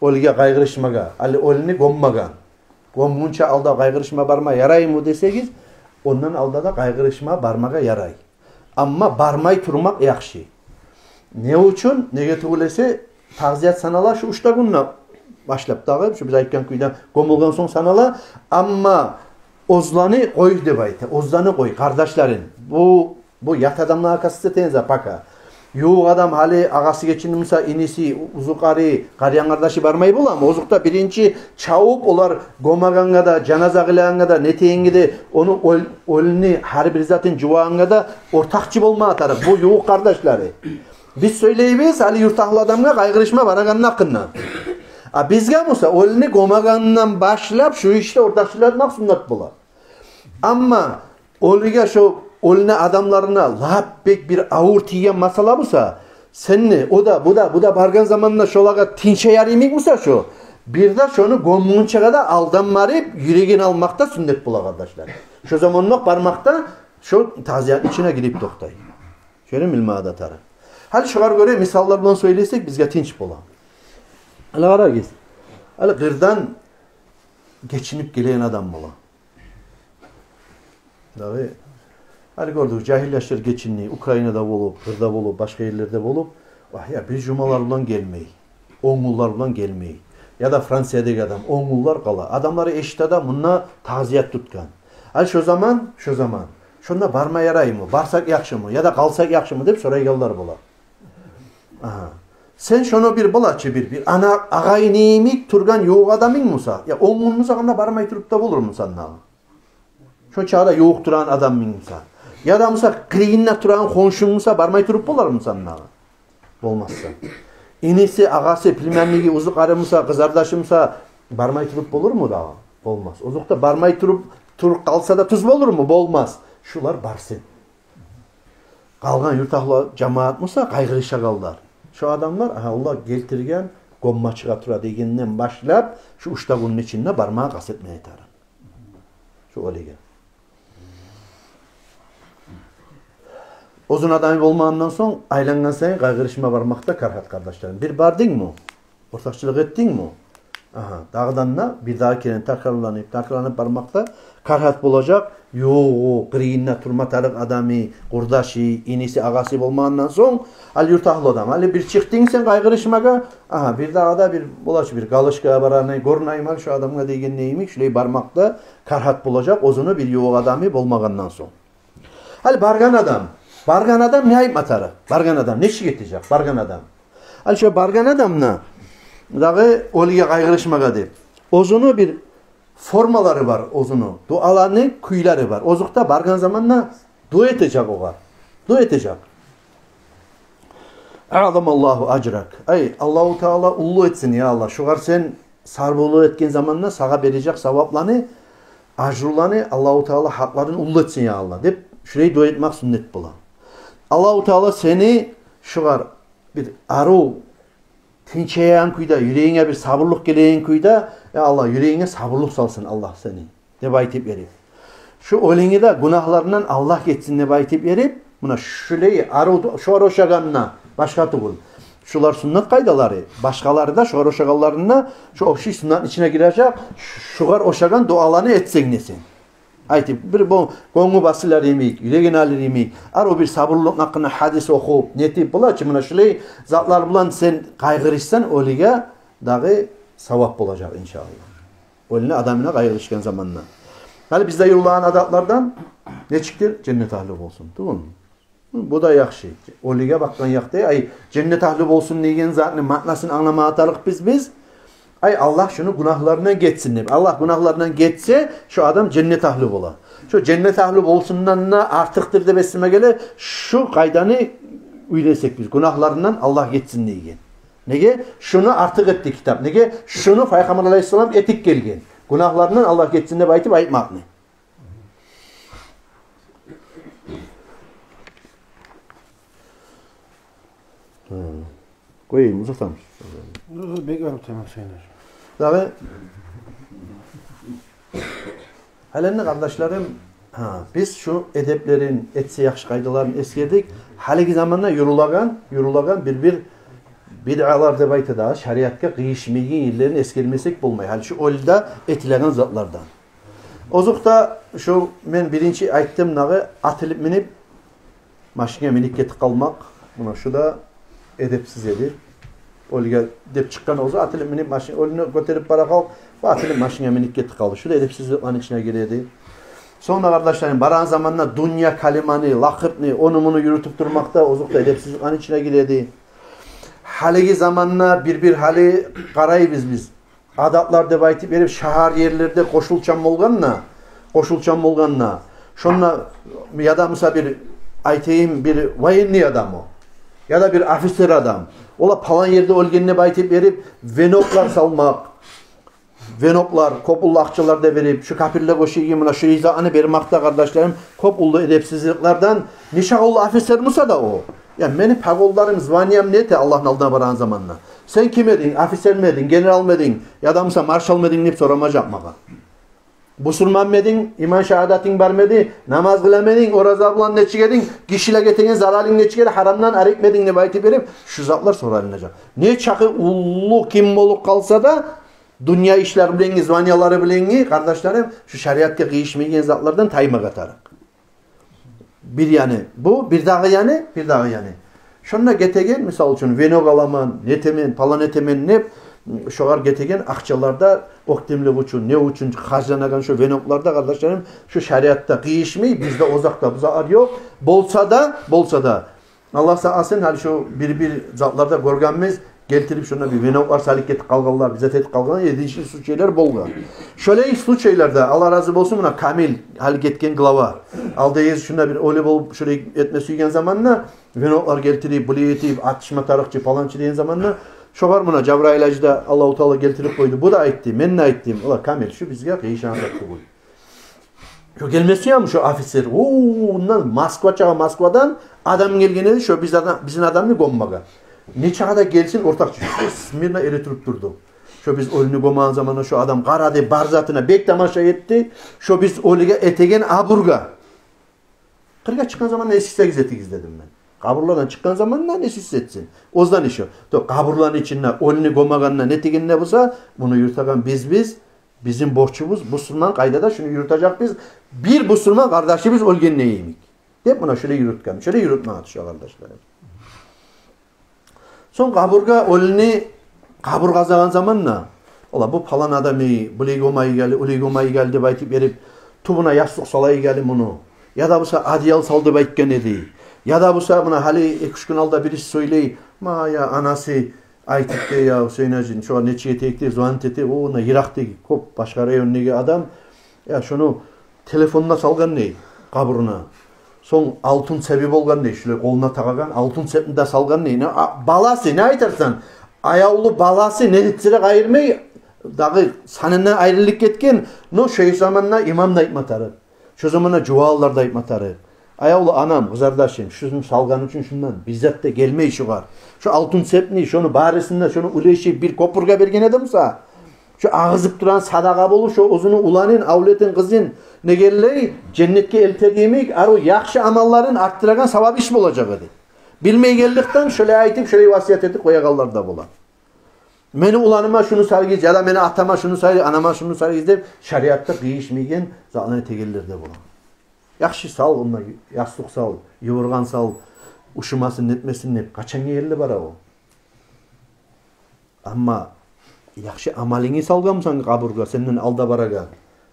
оьлюге къайгъырышмагъа, гьали оьлюню гёммеген, гёмгюнче алда къайгъырышма барма ярайму десегиз, ондан алда да къайгъырышма бармагъа ярай. Амма бармай турмакъ яхшы. Не учун? Неге тюгюл эсе, таъзият санала шу уьч де гюнден башлап дагъы, шу биз айтгъан кюйде гёмюлген сонг санала. Амма оьзлени къой деп айта, оьзлени къой, къардашларын. Бу, бу ят адамлагъа касса этеген зат пока. Ювукъ адам, гьали агъасы гечинди буса, иниси, узукъари, къариян къардашы бармай боламы? Озокъда, биринчи чабып, олар гёмегенге де, жаназа къылагъангъа да, нетегенге де, ону оьл-, оьлюню гьар бир затын жувагъангъа да ортакъчы болмагъа тарыкъ бу ювукъ къардашлары. Биз сёйлейбиз гьали юрт агьлю адамгъа къайгъырышма барагъанны гьакъындан. А бизге буса оьлюню гёмегенден башлап шу ишде ортакъчылыкъ этмек суннат бола. Амма оьлюге, шо оьлюню адамларына лап бек бир авур тийген масъала буса, сен де, о да, бу да, бу да баргъан заманда шолагъа тынчаяр йимик буса шо, бир де шону гёмгюнчеге де алдан барып юрегин алмакъ да суннат бола, къардашлар. Шо заманлыкъ бармакъ да шо таъзиятны ичине гирип токътай. Шону билмеге де тарыкъ. Гьали шогъар гёре мисаллар булан сёйлесек, бизге тынч бола. Гьали къарагъыз. Гьали къырдан гечинип гелеген адам бола. Дагъы, гьали гёрдюк, жагьил яшлар гечинди, Украинада болуп, къырда болуп, башгъа ерлерде болуп, вагь, я бир жумалар булан гелмей, он гюнлер булан гелмей. Яда Франциядагъы адам он гюнлер къала. Адамлар эшите де мунда таъзият тутгъан. Гьали шо заман, шо заман, шонда барма ярайму, барсакъ яхшымы, яда къалсакъ яхшымы деп сорайгъанлар бола. Агьа. Сен шону бир, булачы бир, бир ана, агъа-ини йимик тургъан ювукъ адамынг буса, я он гюн буса, анда бармай туруп да болурмусан дагъы? Шо чагъда ювукъ турагъан адамынг буса, яда буса къырыйында турагъан хоншунг буса, бармай туруп болармысан дагъы? Болмасса. Иниси, агъасы, племянниги, узукъары буса, къызардашы буса, бармай туруп болурму дагъы? Болмас. Озокъда, бармай туруп, туруп къалса да тюз болурму? Болмас. Шулар барсын. Къалгъан юрт агьлю, жамаат буса, къайгъырышагъанлар. Шо адамлар, агьа, Аллагь гелтирген гёммачыгъа тура дегенден башлап, шу уьч де гюнню ичинде бармагъа къаст этмеге тарыкъ. Шу оьлюге. Оьзюню адамы болмагъандан сонг, айлангъан сайын къайгъырышма бармакъ да карагьат, къардашларым. Бир бардынгмы? Ортакъчылыкъ этдингми? Агьа, дагъыдан да бирдагъы керен такрарланып, такрарланып бармакъ да карагьат болажакъ. Ювугъу, къырыйында турма тарыкъ адамы, къурдашы, иниси, агъасы болмагъандан сонг, ал юрт агьлю адам. Гьали бир чыкъдынг сен къайгъырышмагъа, агьа, бирдагъы да бир болачы, бир галочкагъа барайым, гёрюнейим ал шу адамгъа деген йимик, шулай бармакъ да карагьат болажакъ, оьзюню бир ювукъ адамы болмагъандан сонг. Гьали баргъан адам, баргъан адам не айтма тарыкъ? Баргъан адам нечик этежек? Баргъан адам. Гьали шо баргъан адам да дагъы оьлюге къайгъырышмагъа деп, оьзюню бир формалары бар, оьзюню дуаланы кюйлери бар. Озокъда, баргъан заманда дуа этежек огъар. Дуа этежек. «Аъзамаллагьу ажрак». Ай, Аллагьу Таала уллу этсин, я Аллагь. Шугъар сен сабурлукъ этген заманда сагъа бережек савапланы, ажруланы Аллагьу Таала гьакъларын уллу этсин, я Аллагь, деп, шулай дуа этмек суннат бола. Аллагьу Таала сени шугъар бир арив тынчайгъан кюйде, юрегинге бир сабурлукъ гелеген кюйде, я Аллагь, юрегинге сабурлукъ салсын Аллагь сени, деп айтып берип. Шу оьлюню де гюнагьларындан Аллагь гечсин деп айтып берип, муна шулай арив, шугъар ошагъанына, башгъа тюгюл. Шулар суннат къайдалары, башгъалары да шугъар ошагъанларына, шу общий суннатны ичине гирежек, шугъар ошагъан дуаланы этсенг де сен. Айтып, бир бу гёнгюл басылар йимик, юрегин алыр йимик, арив бир сабурлукъну гьакъында гьадис охуп, нетип, булай чы, муна шулай затлар булан сен къайгъырышсанг, оьлюге дагъы савап болажакъ, иншааллагь. Оьлюню адамына къайгъырышгъан заманда. Гьали бизде юрюлеген адатлардан нечикдир? Женнет агьлю болсун, тюгюлмю? Бу да яхшы. Оьлюге бакъгъан якъда, ай, женнет агьлю болсун деген затны маънасын англамагъа тарыкъбыз биз. Ай, Аллагь шуну гюнагьларындан гечсин деп. Аллагь гюнагьларындан гечсе, шу адам женнет агьлю бола. Шу женнет агьлю болсундан да артыкъдыр деп эсиме геле, шу къайданы уьйренсек биз, гюнагьларындан Аллагь гечсин деген. Неге? Шуну артыкъ этди китап. Неге? Шуну Пайхаммар алайгьиссалам этип гелген. Гюнагьларындан Аллагь гечсин деп айтып айтмакъны. Гьа. Къояйым, узатамыз. Бек алып тамам сени. Дагъы. Гьали энни, къардашларым, гьа, биз шу эдеплерин, этсе яхшы къайдаларын эсгердик. Гьалиги заманда юрюлеген, юрюлеген бир-бир бидъалар деп айта да, шариатгъа къыйышмайгъан ерлерин эсгермесек болмай. Гьали шу оьлюде этилеген затлардан. Озокъда, шу мен биринчи айтдым дагъы, атылып минип, машинге минип гетип къалмакъ. Муна шу да эдепсиз эди. Оьлюге деп чыкъгъан оьзю, атылып минип машин, оьлюню гётерип бара къалып, бу атылып машинге минип гетип къалды. Шу да эдепсизликлени ичине гиреди. Сонг да, къардашларым, барагъан заманда дюнья калиманы, лакъырны, ону-муну юрютюп турмакъ да, озокъда, эдепсизликлени ичине гиреди. Гьалиги заманда бир-бир гьали къарайбыз биз. Адатлар деп айтып берип, шагьар ерлерде къошулчан болгъанда, къошулчан болгъанда, шонда яда, мисал, бир айтайым, бир военный адам о, яда бир офицер адам, олар палан ерде оьлген деп айтып берип, веноклар салмакъ, веноклар, кёп уллу акъчалар да берип, шу капирлеге ошайгъан, муна шу ризаны бермакъ да, къардашларым, кёп уллу эдепсизликлерден. Нечакъы уллу офицер буса да о, я, мени погонларым, званиям не эте Аллагьны алдына барагъан заманда? Сен ким эдинг? Офицерми эдинг, генералмы эдинг, яда буса маршалмы эдинг деп сорамажакъ магъа. Бусурманмы эдинг, иман шагьадатынг бармы эди, намаз къыламы эдинг, ораза булан нечик эдинг, гишилеге этеген заралынг нечик эди, гьарамдан арек этмединг деп айтып берип, шу затлар соралынажакъ. Нечакъы уллу ким болуп къалса да, дюнья ишлер билен, званиялары билен, къардашларым, шу шариатгъа къыйышмайгъан затлардан таймагъа тарыкъ. Бир яны бу, бирдагъы яны, бирдагъы яны. Шонда гетеген, мисал учун, венок аламан, нетемен, палан этемен деп, шогъар гетеген акъчалар да, оьктемлик учун, не учун харжланагъан шо веноклар да, къардашларым, шу шариатгъа къыйышмай, бизде озокъда бу затлар ёкъ. Болса да, болса да, Аллагь сакъласын, гьали шу бир-бир затларда гёргенбиз, гелтирип, шонда бир веноклар салып гетип къалгъанлар, бир зат этип къалгъан, эдинчи случайлар болгъан. Шолай случайларда, Аллагь рази болсун, муна Камил, гьали гетген глава, алда эзи шунда бир оьлю болуп, шолай этме сюйген заманда, веноклар гелтирип, булай этип, атышма тарыкъ чы, паланчы деген заманда, шогъар муна Жабрайыл гьажи де Аллагьу Таала гелтирип къойду. Бу да айтды, мен де айтдым: «Ула, Камил, шу бизге къыйышагъан зат тюгюл». Шо гелмеси яхшы, шо офицер. О, ондан Москва чагъа, Москвадан адам гелген эди, шо биз адам, бизин адамны гёммеге. Нечакъы да гелсин, ортакъчы. Шо смирно эретуруп турду. Шо биз оьлюню гёмеген заманда шо адам къарады бар затына, бек тамаша этди. Шо биз оьлюге этеген абургъа. Къыргъа чыкъгъан заманда эсгисегиз этигиз, дедим мен. Къабурлардан чыкъгъан заманда не эсгисин этсин. Оьзден иши. То, къабурланы ичинде оьлюню гёмегенде, нетегенде буса, муну юрютеген биз, биз, бизин борчубуз, бусурман къайдада шуну юрютежекбиз, бир бусурман къардашыбыз оьлгенде йимик деп, муна шулай юрютген, шулай юрютмеге тюше, къардашларым. Сонг къабургъа оьлюню, къабур къазагъан заманда, ола, бу палан адам, булай гёмейик гьали, улай гёмейик гьали деп айтып берип, тюбюне ястыкъ салайыкъ гьали муну, яда буса одеял сал деп айтгъан эди, яда буса муна гьали эки-уьч гюн алда бириси сёйлей, ма, я анасы айтып да, я Гьюсейн гьажи, шогъар нечик этейик деп звонить эте, о, муна йыракъдагъы, кёп башгъа райондагъы адам, я шону телефонуна салгъан дей къабуруна. Сонг алтын цепи болгъан дей, шулай къолуна тагъагъан алтын цепни де салгъан дей. Не, а, баласы, не айтарсан? Аявлу баласы, не этсе де къайырмай, дагъы санындан айрылып гетген, но шо заманда имам да айтма тарыкъ. Шо заманда жуванлар да айтма тарыкъ. Аявлу анам, къызардашым, шуну салгъан учун шундан бир зат да гелмей шугъар. Шо алтын цепни, шону барысын да, шону уьлешип бир кёпюрге берген эди буса, шо агъызып турагъан садагъа болуп, шо оьзюню уланын, авлетин, къызын, не геллей, женнетге элтер йимик, арив яхшы амалларын артдырагъан савап иш болажакъ эди. Билмейгенликден шолай айтып, шолай васият этип къоягъанлар да бола. Мени уланыма шуну салыгъыз, яда мени атама шуну салыгъыз, анама шуну салыгъыз деп, шариатда къыйышмайгъан затланы этегенлер де бола. Яхшы сал, онда ястыкъ сал, ювургъан сал, ушумасын, нетмесин деп, къачан гелди бара о? Амма яхшы амалынгны салгъан бусанг къабургъа, сенден алда барагъан.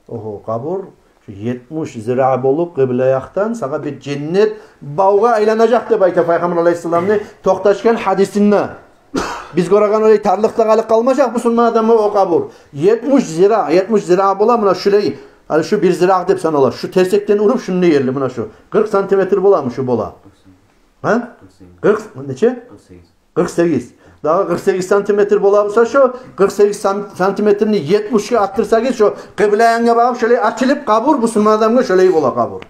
Огьо, къабур шу етмиш зира болуп, къыбла якъдан сагъа бир женнет бавгъа айланажакъ деп айта Пайхаммар алайгьиссаламны токъташгъан гьадисинде. Биз гёреген олай тарлыкъда къалып къалмажакъ бусурман адамгъа о къабур. Етмиш зира, етмиш зира бола муна шулай, гьали шу бир зира деп санала. Шу терсекден уруп, шунда ерли, муна шу. Къыркъ сантиметр боламы шу бола? Гьа? Къыркъ, нече? Къыркъ сегиз. Дагъы къыркъ сегиз сантиметр бола буса, шо къыркъ сегиз сан-, сантиметрни етмишге артдырсагъыз, шо къыбла янгъа багъып шолай ачылып къабур, бусурман адамгъа шолай бола къабур.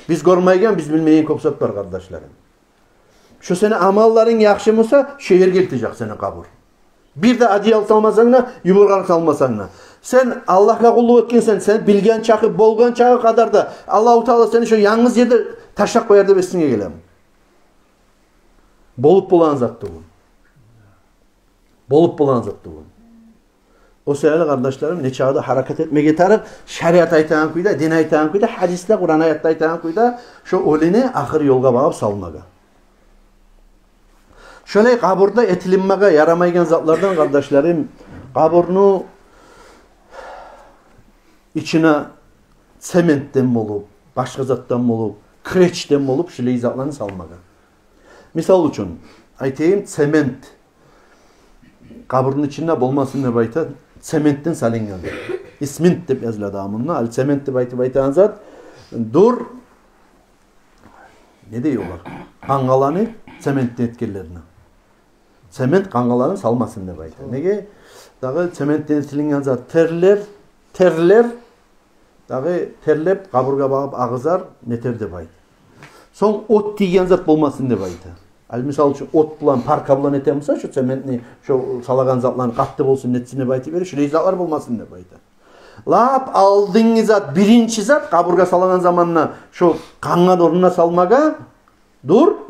Биз гёрмейген, биз билмейген кёп зат бар, къардашларым. Шо сени амалларынг яхшы буса, шо ерге элтежек сени къабур. Бир де одеял салмасанг да, ювургъанлыкъ салмасанг да. Сен Аллагьгъа къуллукъ этгенсен, сен билген чакъы, болгъан чакъы къадарда Аллагьу Таала сени шо янгыз ерде ташлап къояр деп эсинге гелеми? Болуп болагъан зат тюгюл. Болуп болагъан зат тюгюл. О саялы, къардашларым, нечакъы да гьаракат этмеге тарыкъ, шариат айтагъан кюйде, дин айтагъан кюйде, гьадислер, Къуран аятда айтагъан кюйде, шо оьлюню ахыр ёлгъа багъып салмагъа. Шолай къабурда этилинмеге ярамайгъан затлардан, къардашларым, къабурну ичине цементден болуп, башгъа затдан болуп, киречден болуп, шолай затланы салмагъа. Мисал учун айтайым, цемент къабурну ичинде болмасын деп айта, цементден салынгъан. Исмент деп языла дагъы мунда. Ал цемент деп айтып айтагъан зат, дур, не дей олар? Къангаланы цементден этгенлерине. Цемент къангаланы салмасын деп айта. Неге? Дагъы цементден этилинген зат терлер, терлер, дагъы терлеп, къабургъа багъып агъызар, нетер деп айта. Сонг от тийген зат болмасын деп айта. Ал мисал учун, от булан, парка булан этемиса, шо цементни, шо салагъан затланы къатты болсун, нетсин деп айтып бере, шолай затлар болмасын деп айта. Лап алдынгъы зат, биринчи зат, къабургъа салагъан заманда шо къанган орнуна салмагъа, дур,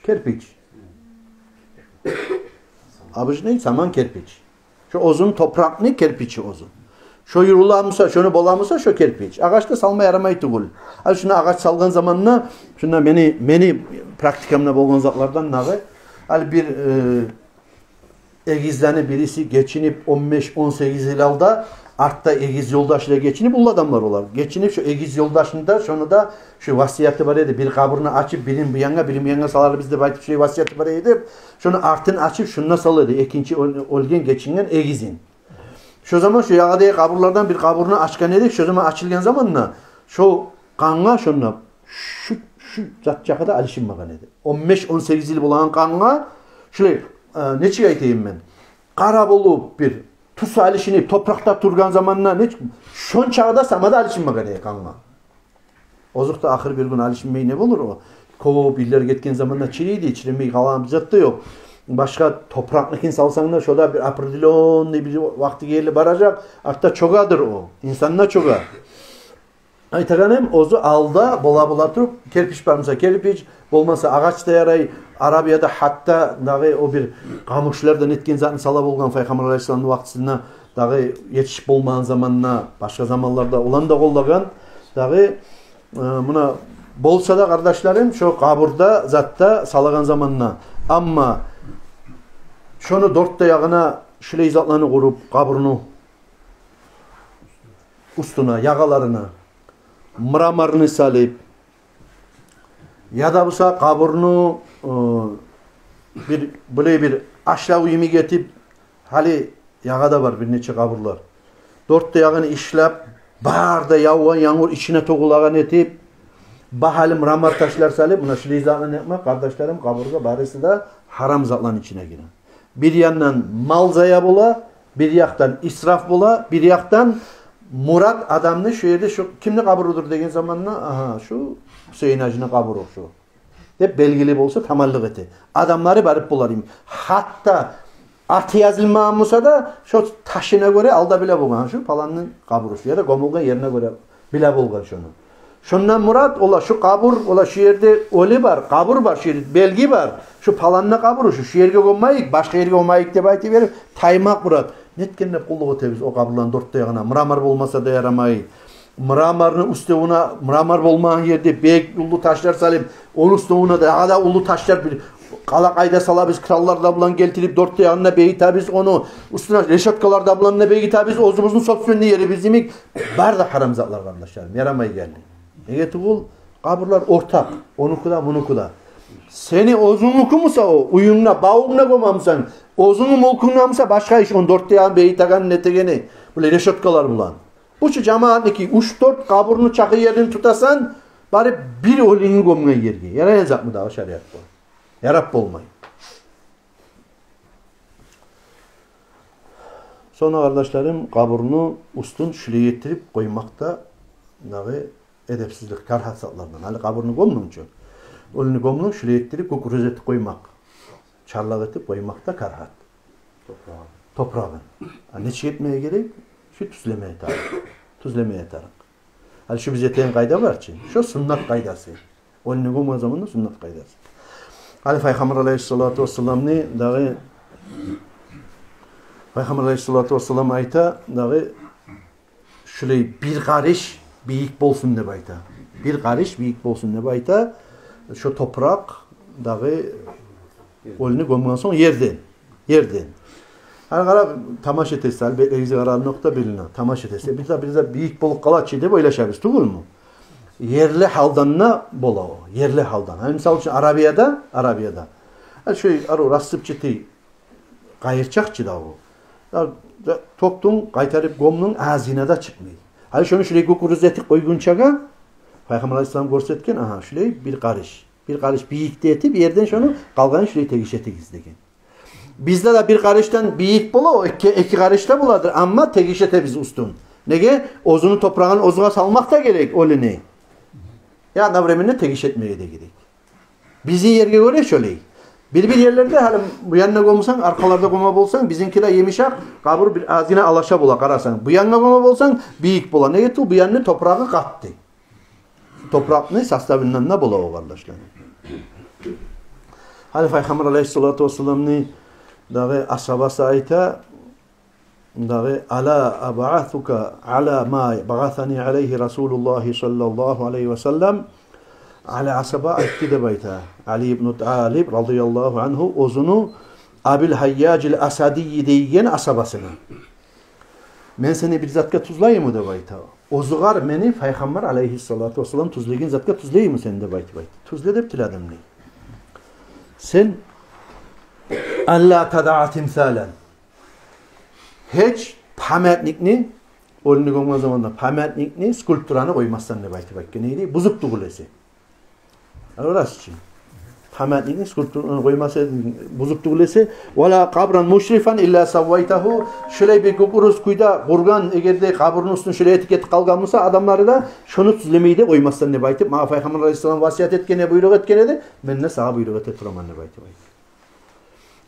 керпич. Обычный саман керпич. Шо оьзюн топуракъны керпичи оьзю. Шо юрюламыса, шону боламыса, шо керпич. Агъач да салма ярамай тюгюл. Ал шуну агъач салгъан заманда, шунда мени, мени практикамда болгъан затлардан дагъы. Ал бир, э, эгизлени бириси гечинип, он беш, он сегиз йыл алда Артда эгиз ёлдашы да гечинип, уллу адамлар олар. Гечинип, шо эгиз ёлдашны да, шону да, шо васияты бар эди. Бир къабурну ачып, бирин бу янгъа, бирин бу янгъа саларбыз деп айтып, шо васияты бар эди деп. Шону артын ачып, шунда сала эди. Экинчи оьл-, оьлген, гечинген эгизин. Шо заман шо ягъадагъы къабурлардан бир къабурну ачгъан эдик. Шо заман ачылгъан заманда шо къангъа шонда шу, шу зат чакъы да алышынмагъан эди. Он беш, он сегиз йыл болагъан къангъа шулай, э, нечик айтайым мен? Къара болуп, бир тюсю алышынып, топуракъда тургъан заманда нечик, шончакъы да сама да алышынмагъан эди къангъа. Озокъда, ахыр бир гюн алышынмай не болур о? Кёп йыллар гетген заманда чирийди, чиремей къалагъан бир зат да ёкъ. Башгъа топуракъныкин салсанг да, шо да бир определённый бир вакътиге ерли баражакъ, артда чёгедир о, инсан да чёге. Айтагъаным, оьзю алда бола-бола туруп, керпич бар буса керпич, болмаса агъач да ярай. Арабияда гьатта дагъы о бир къамушлардан этген затны сала болгъан, Пайхаммар алайгьиссаламны вакътисинде дагъы етишип болмагъан заманда, башгъа заманларда оланы да къоллагъан. Дагъы, э, муна болса да, къардашларым, шо къабурда затда салагъан заманда. Амма шону дёрт де ягъына шулай затланы къуруп, къабурну уьстюне, ягъаларына мраморну салып, яда буса къабурну, э, бир, булай бир ашлав йимик этип, гьали ягъада бар бир нече къабурлар. Дёрт де ягъын ишлеп, бары да явгъан янгур ичине тёгюлеген этип, багьалы мрамор ташлар салып, муна шулай затланы этмек, къардашларым, къабургъа барысы да гьарам затланы ичине гире. Бир яндан мал зая бола, бир якъдан исраф бола, бир якъдан мурат адамны шо ерде, шо кимни къабурудур деген заманда, агьа, шо Гьюсейин гьажини къабуру шо деп белгили болса, таманлыкъ эте. Адамлары барып болар йимик. Гьатта аты язылмагъан буса да, шо ташына гёре алда биле болгъан, шо паланны къабуру шо, яда гёмюлген ерине гёре биле болгъан шону. Шондан мурат, ола шо къабур, ола шо ерде оьлю бар, къабур бар, шо ерде белги бар. Шо паланны къабуру шо, шо ерге гёмейик, башгъа ерге гёмейик деп айтып берип, таймакъ мурат. Нетген деп къуллукъ этебиз о къабурланы дёрт де ягъына? Мрамор болмаса да ярамай. Мраморну уьстевюне, мрамор болмагъан ерде бек уллу ташлар салып, ону уьстевюне дагъы да уллу ташлар, бир къалакъай да салабыз, краллар да булан гелтирип, дёрт де ягъына бегитебиз ону, уьстюне решёткалар да булан да бегитебиз, оьзюбюзню собственный ерибиз йимик. Бары да гьарам затлар, къардашларым, ярамай гелди. Неге тюгюл, къабурлар ортакъ, онуку да, мунуку да. Сени оьзюнгнюкю буса о, уьюнгде, бавунгда гёмемисен, оьзюнгню мюлкюнгде буса, башгъа иш, ону дёрт де ягъын бегитегени, нетегени, булай решёткалар булан. Бу чу жамаатныки, уьч-дёрт къабурну чакъы ерин тутасан, барып бир оьлюню гёмген ерге. Ярайгъан затмы дагъы шариатгъа? Ярап болмай. Сонг, къардашларым, къабурну уьстюн шулай этдирип къоймакъ да дагъы эдепсизлик, карагьат затлардан. Гьали къабурну гёмдюнг чю, оьлюню гёмдюнг, шулай этдирип гюкюрюз этип къоймакъ. Чарлакъ этип къоймакъ да карагьат. Топурагъын. Топурагъын. А нечик этмеге герек? Шу тюзлемеге тарыкъ. Тюзлемеге тарыкъ. Гьали шу биз этеген къайда бар чы, шо суннат къайдасы. Оьлюню гёмген заманда суннат къайдасы. Гьали Пайхаммар алайгьиссалату вассаламны дагъы, Пайхаммар алайгьиссалату вассалам айта дагъы, шулай бир къарыш бийик болсун деп айта. Бир къарыш бийик болсун деп айта. Шо топуракъ дагъы оьлюню гёмген сонг ерден. Ерден. Гьали къарап тамаш этесиз, гьали бетлеригизге къарагъан нокъта билине. Тамаш этесиз. Бир де, бир де бийик болуп къала чы деп ойлашабыз, тюгюлмю? Ерли гьалдан да бола о. Ерли гьалдан. Гьали, мисал учун, Арабияда, Арабияда. Гьали шо ару рассыпчатый къайырчакъ чы да о. Я, я, тёкдюнг, къайтарып гёмдюнг, азына да чыкъмай. Гьали шону шулай гюкюрюз этип къойгъунчагъа, Пайхаммар алайгьиссалам гёрсетген, агьа, шулай бир къарыш. Бир къарыш бийик де этип, ерден шону, къалгъанын шулай тегиш этигиз деген. Бизде де бир къарышдан бийик бола, о эки, эки къарыш да боладыр, амма тегиш этебиз уьстюн. Неге? Оьзюню топурагъын оьзюне салмакъ да герек оьлюню. Я, одновременно тегиш этмеге де герек. Бизин ерге гёре шолай. Бир-бир ерлерде, гьали бу янына гёмсенг, аркъаларда гёме болсанг, бизинки де йымышакъ, къабур бир азына алаша бола, къарасанг. Бу янына гёме болсанг, бийик бола. Неге тюгюл, бу янны топурагъы къатты. Топуракъны составындан да бола о, къардашлар. Гьали Пайхаммар алайгьиссалату вассаламны дагъы асгьабасы айта, дагъы: «Ала абъасука ала ма баъасани алайгьи Расулуллагьи саллаллагьу алайгьи ва саллам?» Али асгьаба айтды деп айта. Али ибну Талиб радияллагьу ангьу оьзюню Абил Гьайяжил Асадийи деген асгьабасына. «Мен сени бир затгъа тюзлейимми?» — деп айта. «Оьзюгер мени Пайхаммар алайгьиссалату вассалам тюзлеген затгъа тюзлейимми сени?» — деп айтып айта. «Тюзле деп тиледим», — дей. «Сен алла тадаа тимсалан, гьеч памятникни, оьлюню гёмген заманда памятникни, скульптураны къоймассан», — деп айтып айтгъан эди, бузуп тюгюл эсе. Арасычы. Памятникни, скульптураны къоймаса эдинг, бузуп тюгюл эсе. «Вала къабран мушрифан илла саввайтагьу». Шулай бир кюкюрюз кюйде къургъан, эгер де къабурну уьстюн шулай этип гетип къалгъан буса адамлары да, шону тюзлемей де къоймассан деп айтып, магъа Пайхаммар алайгьиссалам васият этген эди, буйрукъ этген эди, мен де сагъа буйрукъ эте тураман деп айтып айта.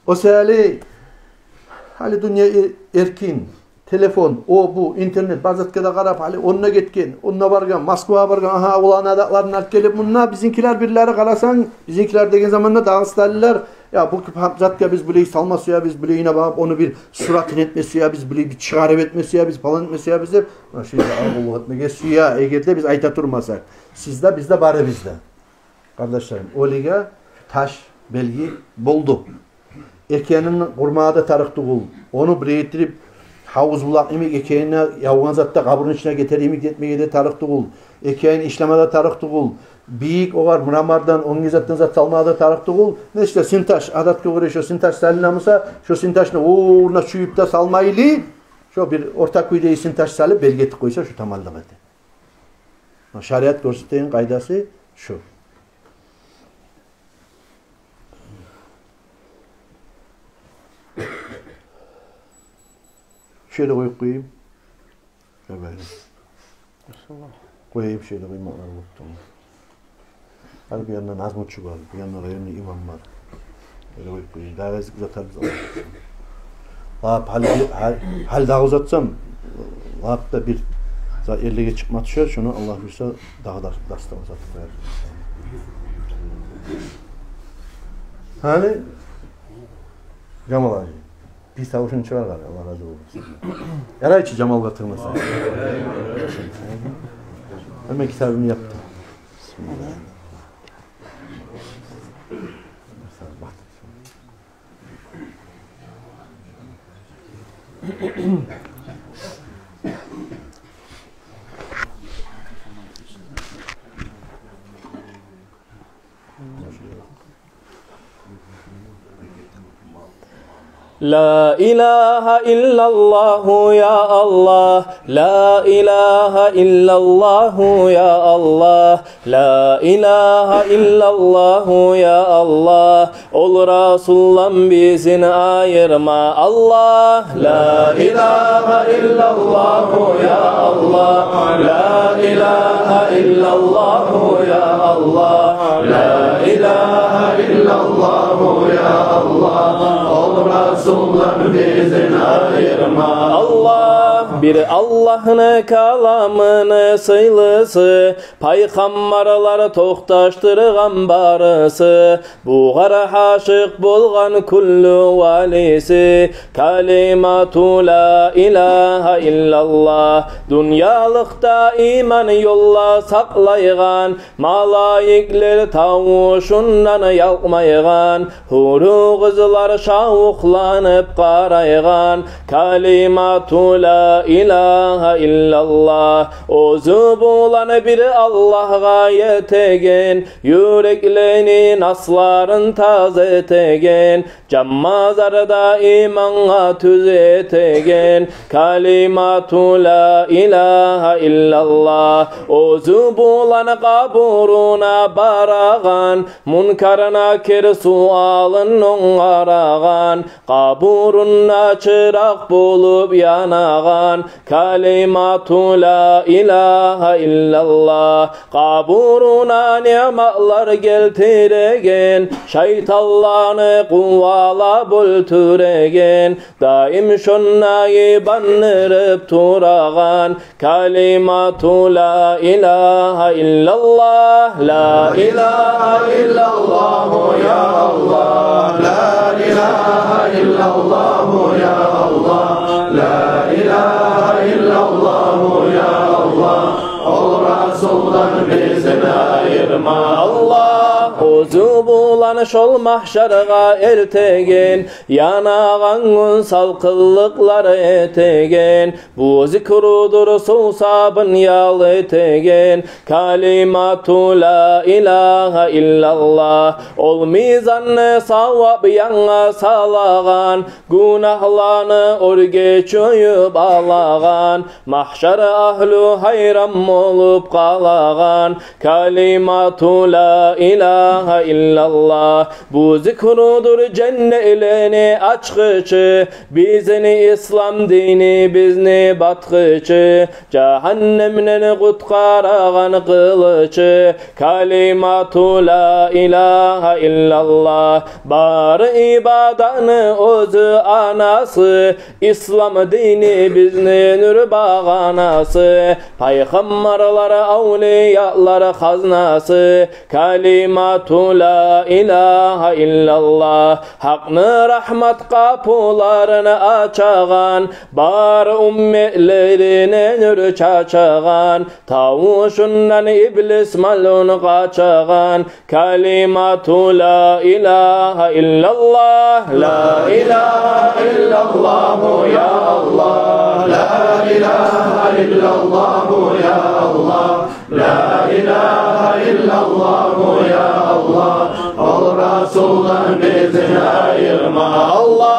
О саялы гьали дюнья э-, эркин, телефон, о, бу, интернет, бар затгъа да къарап, гьали онда гетген, онда баргъан, Москвагъа баргъан, агьа, уланы адатларын алып гелип, мунда бизинкилер бирлери къарасанг, бизинкилер деген заманда дагъыстанлылар, я, бу затгъа биз булай салма сюебиз, булай йыйнап алып, ону бир суратын этме сюебиз, булай бир чыгъарып этме сюебиз, палан этме сюебиз деп, муна шулай агъуллукъ этмеге сюе, эгер де биз айта турмасакъ. Сиз де, биз де, барыбыз да. Къардашларым, оьлюге таш белги болду. Экенин къурмагъа да тарыкъ тюгюл. Ону бир этип, гьавуз булакъ йимик экенине, явгъан затда къабурну ичине гетер йимик этмеге де тарыкъ тюгюл. Экенин ишлеме де тарыкъ тюгюл. Бийик огъар мрамордан, оьнге затдан зат салмагъа да тарыкъ тюгюл. Нечик де синташ, адатгъа гёре шо синташ салына буса, шо синташны орнуна чюйюп де салмайлы, шо бир орта кюйде синташ салып, белги этип къойса, шо таманлыкъ эте. Шариат гёрсетеген къайдасы шу. Шулай къоюп къояйым. Къояйым, шулай къоймакълар болуп турму? Гьали бу янда назмучу бар, бу янда районный имам бар. Гьали дагъы узатарбыз. Лап гьали, гьали, гьали дагъы узатсам, лап да бир за-, эллиге чыкъма тюшер, шону Аллагь буюрса дагъы да дарсда узатып къоярбыз. Гьали Жамал гьажи, бир тавушун чыгъар, Аллагь рази болсун. Ярай чы, Жамалгъа тыгъмаса. Мен китабымны яптым. Бисмиллагь. لا إله إلا الله يا الله، لا إله إلا الله يا الله، لا إله إلا الله يا الله. Ол Расулдан бизин айырма, Аллагь. لا إله إلا الله يا الله، لا إله إلا الله يا الله، لا إله إلا الله يا الله. Ол Расулдан бизин айырма, Аллагь. Бир Аллагьны каламыны сыйлысы, пайхаммарлар токъташдыргъан барысы, бугъар гьашыкъ болгъан кюллю валиси, калимату ла илагьа иллаллагь. Дюньялыкъда иман ёлда сакълайгъан, малайиклер тавушундан ялкъмайгъан, гьуру къызлар шавукъланып къарайгъан, калимату ла илагьа иллаллагь. Оьзю булан бир Аллагьгъа етеген, юреклени насларын таза этеген, жан-мазар да имангъа тюз этеген, калимату ла илагьа иллаллагь. Оьзю булан къабуруна барагъан, Мункар-Накир суалын онгарагъан, къабурунда чыракъ болуп янагъан, калимату ла илагьа иллаллагь. Къабуруна ниъматлар гелтиреген, шайтанланы къувалап оьлтюреген, даим шонда ибандырып турагъан, калимату ла илагьа иллаллагь. لا إله إلا الله يا الله، لا إله إلا الله يا الله، لا إله إلا الله يا الله. Ол Расулдан бизин айырма, Аллагь. Оьзю булан Ана шол магьшаргъа элтеген, янагъан гюн салкъынлыкълар этеген. Бу зикрудур сувсабын ял этеген. Калимату ла илагьа иллаллагь. Ол мизанны савап янгъа салагъан, гюнагьланы оьрге чуюп алагъан. Магьшар агьлю гьайран болуп къалагъан. Калимату ла илагьа иллаллагь. Бу зикрудур женнетлени ачгъычы, бизин ислам динибизни батгъычы, жагьаннемден къутгъарагъан къылычы. Калимату ла илагьа иллаллагь. Бары ибадатны оьзю анасы, ислам динибизни нюр багъанасы, пайхаммарлар, авлиялар хазнасы. Калимату ла илагьа иллаллагь. Гьакъны рагьмат къапуларын ачагъан, бары умметлерине нюр чачагъан, тавушундан иблис малъун къачагъан. Калимату ла илагьа иллаллагь. Ла илагьа иллаллагьу, я Аллагь. Ла илагьа иллаллагьу, я Аллагь. Ла илагьа иллаллагьу, я Аллагь. Ол Расулдан бизин айырма, Аллагь.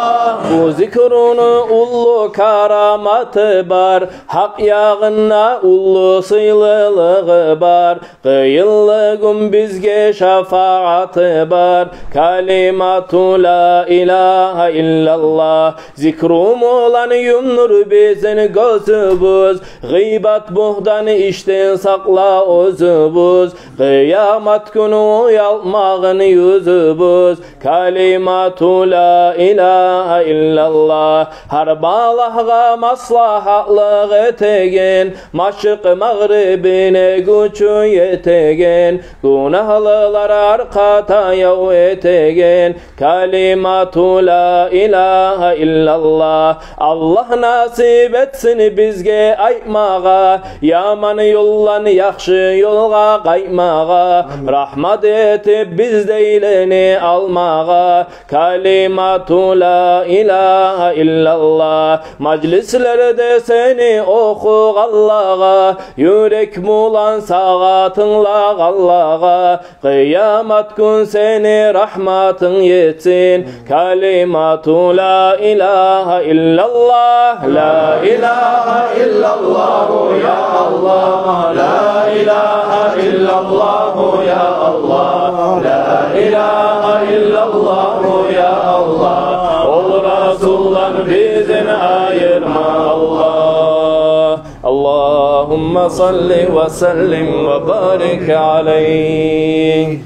Бу зикруну уллу караматы бар, гьакъ ягъында уллу сыйлылыгъы бар. Къыйынлы гюн бизге шафагьаты бар. Калимату ла илагьа иллаллагь. Зикру булан юмдур бизин гёзюбюз, гъыйбат, бугьтан ишден сакъла оьзюбюз. Къыямат гюн уялтмагъын юзюбюз. Калимату ла илагьа иллаллагь. Гьар балагьгъа маслагьатлыкъ этеген, машрикъ магърибине гючю етеген, гюнагьлылар аркъа таяв этеген. Калимату ла илагьа иллаллагь. Аллагь насип этсин бизге айтмагъа, яман ёлдан яхшы ёлгъа къайтмагъа. Амин. Рагьмат этип биздейлени алмагъа. Калимату ла илагьа иллаллагь. Мажлислерде сени охугъанлагъа, юрек булан сагъа тынглагъанлагъа, къыямат гюн сени рагьматынг етсин. Калимату ла илагьа иллаллагь. Ла илагьа иллаллагьу, я Аллагь. Ла илагьа иллаллагьу, я Аллагь. Ла илагьа иллаллагьу, я Аллагь. Ол Расулдан бизин айырма, Аллагь. Аллагьумма салли ва саллим ва барик алайгь.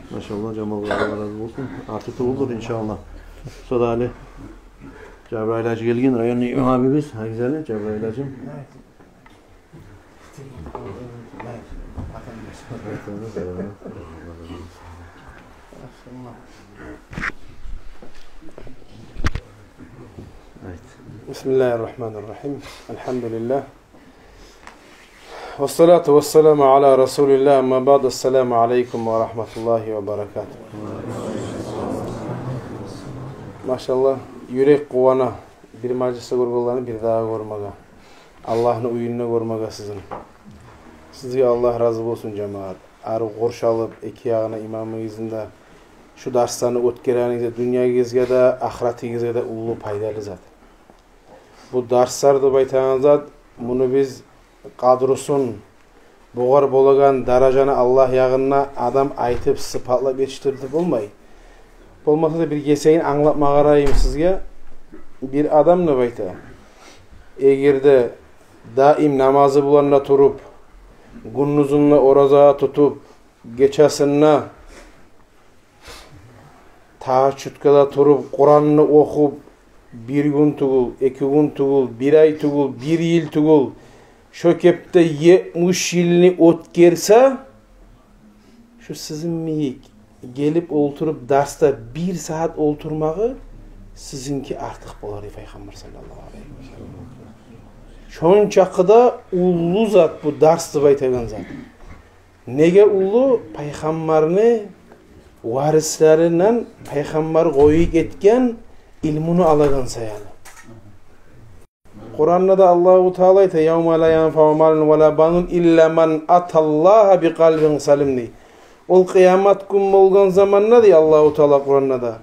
Машаллагь, Жамал, Аллагь рази болсун. Арты тюгюлдюр, иншаллагь. Шо да гьали Жабраил гьажи гелген, районный имамыбыз. Гьали Жабраил гьажи. بسم الله الرحمن الرحيم. الحمد لله. والصلاة والسلام على رسول الله. أما بعد. السلام عليكم ورحمة الله وبركاته. Машаллагь, юрек къувана бир мажлисде гёргенлени бирдагъы гёрмеге, Аллагьны уьюнде гёрмеге сизин. Сизге Аллагь рази болсун, жамаат. Ары къуршалып, эки ягъына имамыгъызны да шу дарсланы оьтгергенигизге дюньягъызгъа да, ахыратыгъызгъа да уллу пайдалы зат. Бу дарслар деп айтагъан зат, муну биз къадрусун, бугъар болагъан даражаны Аллагь ягъында адам айтып, сыпатлап етишдирип болмай. Болмаса да бир гесегин англатма къарайым сизге. Бир адам деп айта, эгер де даим намазы булан да туруп, гюндюзюнде ораза тутуп, гечесинде тагьажжудгъа да туруп, Къуранны охуп, бир гюн тюгюл, эки гюн тюгюл, бир ай тюгюл, бир йыл тюгюл, шо кепде етмиш йылны оьтгерсе, шу сизин йимик гелип олтуруп, дарсда бир сагьат олтурмагъы сизинки артыкъ болар, дей Пайхаммар саллаллагьу алайгьи ва саллам. Шончакъы да уллу зат бу дарс деп айтагъан зат. Неге уллу? Пайхаммарны Варислеринден пайхаммар къоюп гетген илмуну алагъан саялы. Къуранда да Аллагьу Таала айта: «Явма ла янфаъу малун ва ла банун илла ман аталлагьа бикъалбин салим», — дей. Ол къыямат гюн болгъан заманда, дей Аллагьу Таала Къуранда да,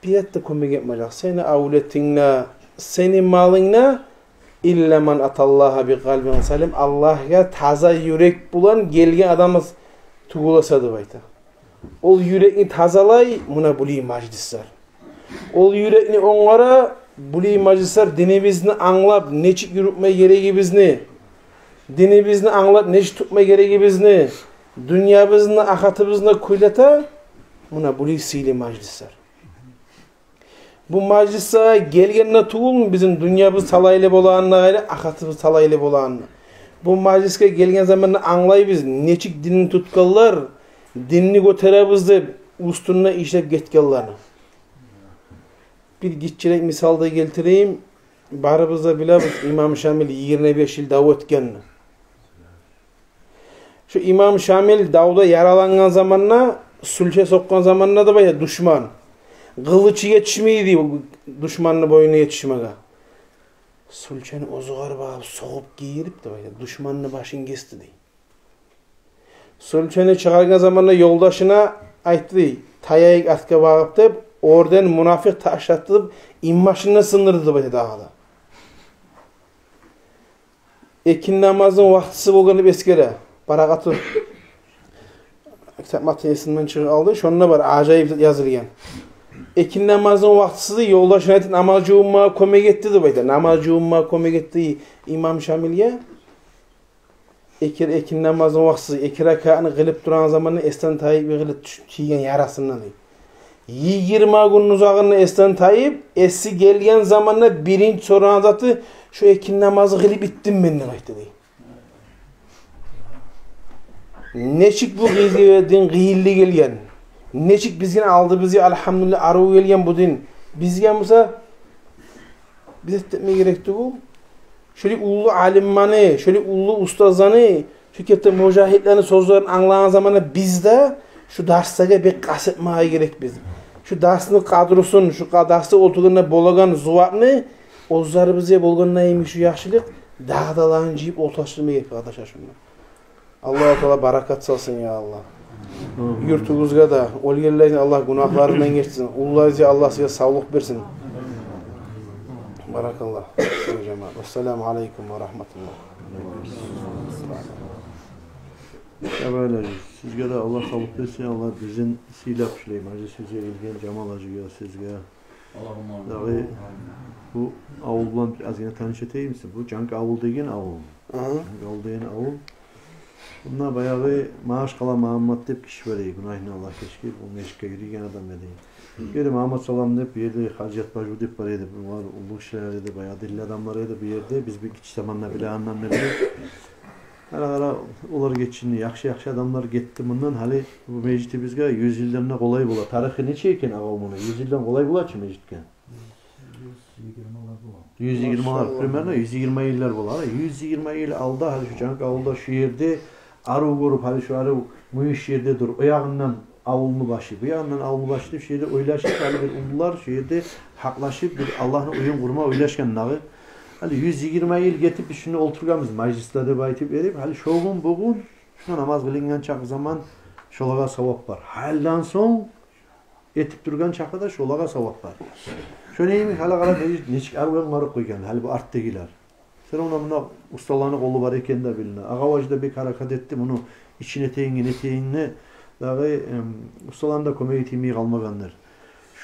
бир зат да кёмек этмежек. Сени авлетинг де, сени малынг да, илла ман аталлагьа бикъалбин салим, Аллагьгъа таза юрек булан гелген адам тюгюл эсе деп айта. Ол юрекни тазалай муна булай мажлислер. Ол юрекни онгара булай мажлислер, динибизни англап, нечик юрютме герегибизни, динибизни англап, нечик тутма герегибизни, дюньябызны, ахыратыбызны кюйлете муна булай сыйлы мажлислер. Бу мажлисге гелгенде тюгюлмю бизин дюньябыз талайлы болагъанына къайры, ахыратыбыз талайлы болагъанына. Бу мажлисге гелген заманда англайбыз, нечик динни тутгъанлар, динни гётеребиз деп, уьстюнде ишлеп гетгенлени. Бир гиччирек мисал да гелтирейим. Барыбыз да билебиз, имам Шамил йигирма беш йыл дав этгенни. Шу имам Шамил давда яралангъан заманда, сюлче сокъгъан заманда да, бая, душман къылычы етишмейди душманны боюнуна етишмеге. Сюлчени оьзюгер багъып, согъуп гирип, да, бая, душманны башын гесди, дей. Сюлчени чыгъаргъан заманда ёлдашына айтды, дей: «Таяйыкъ артгъа багъып», — деп, орден мунафикъ ташлатып, инбашына сындырды, бая, дагъы да. Экинни намазны вакътиси болгъан деп эсгере. Баракъатов китап матны эсимден чыгъып къалды. Шонда бар ажайып зат язылгъан. Экинни намазны вакътиси, ёлдашына айтып, намаз жувунмагъа кёмек этди деп айта. Намаз жувунмагъа кёмек этди имам Шамилге. Эки, экинни намазны вакътиси, эки ракатны къылып турагъан заманда эсден тайып, йыгъылып тюшюп тийген ярасындан, дей. Йигирма гюнню узагъында эсден тайып, эси гелген заманда биринчи сорагъан заты: «Шу экинни намазны къылып битдимми мен?» — деп айтды, дей. Нечик бу къызгъа дин къыйынлы гелген, нечик бизин алдыбызгъа, альгьамдулиллагь, арив гелген бу дин. Бизге буса бир зат этме герек тюгюл. Шолай уллу алимлени, шолай уллу устазланы, шо кепде мужагьидлени сёзлерин англагъан заманда биз де шу дарслагъа бек къаст этмеге герекбиз. Шу дарсны къадрусун, шу къа-, дарсда олтургъанда болагъан зувапны оьзлерибизге болгъанда йимик шу яхшылыкъ дагъы да лайын жыйып олтуртмагъа герек, къардашлар, шунда. Аллагьу Таала баракат салсын, я Аллагь. Юртугъузгъа да, оьлгенлени Аллагь гюнагьларындан гечсин. Уллуларыгъызгъа Аллагь сизге савлукъ берсин. Баракаллагь. Ассаламу алейкум ва рагьматуллагь. Сизге де Аллагь савлукъ берсин, Аллагь бизин сыйлап шулай мажлисибизге гелген Жамал гьажиге, сизге. Дагъы бу авул булан бир азгъына таныш этейим сизин. Бу Жанк авул деген авул. Агьа. Жанк авул деген авул. Мунда баягъы Магьачкъала Магьаммат деп гиши бар эди. Гюнагьын Аллагь гечгир, бу межитге гирген адам эди. Бу ерде Магьаммат салам деп, бу ерде Гьажият бажу деп бар эди. Булар уллу гишилер эди, баягъы динли адамлар эди. Бу ерде биз бир гиччи заманда билегенлерден берли. Ара-ара олар гечинди, яхшы-яхшы адамлар гетди мундан. Гьали бу межитибизге юз йылдан да къолай бола. Тарихи нече экен, агъав, муну? Юз йылдан къолай бола чы межитге. Юз йигирмалар бола. Юз йигирмалар, машаллагь, примерно юз йигирма йыллар бола. Юз йигирма йыл алда, гьали шу Жанк авулда, шу ерде арив гёрюп, гьали шу арив мюйюш ерде дур. О ягъындан авулну башы, бу ягъындан авулну башы деп, шу ерде ойлашып, гьали бир уллулар шу ерде гьакълашып, бир Аллагьны уьюн къурма ойлашгъан дагъы. Гьали юз йигирма йыл гетип, биз шунда олтургъанбыз мажлисде деп айтып берип, гьали шо гюн, бугюн шунда намаз къылынгъан чакъы заман шолагъа савап бар. Гьалдан сонг этип тургъан чакъы да шолагъа савап бар. Шону йимик, гьали къара, межит нечик арив онгарып къойгъан, гьали бу артдагъылар. Сен онда мунда усталаны къолу бар экени де билине. Агъав-гьажи де бек гьаракат этди, муну ичин этейин, нетейин де, дагъы, эм, усталаны да кёмеги тиймей къалмагъандыр.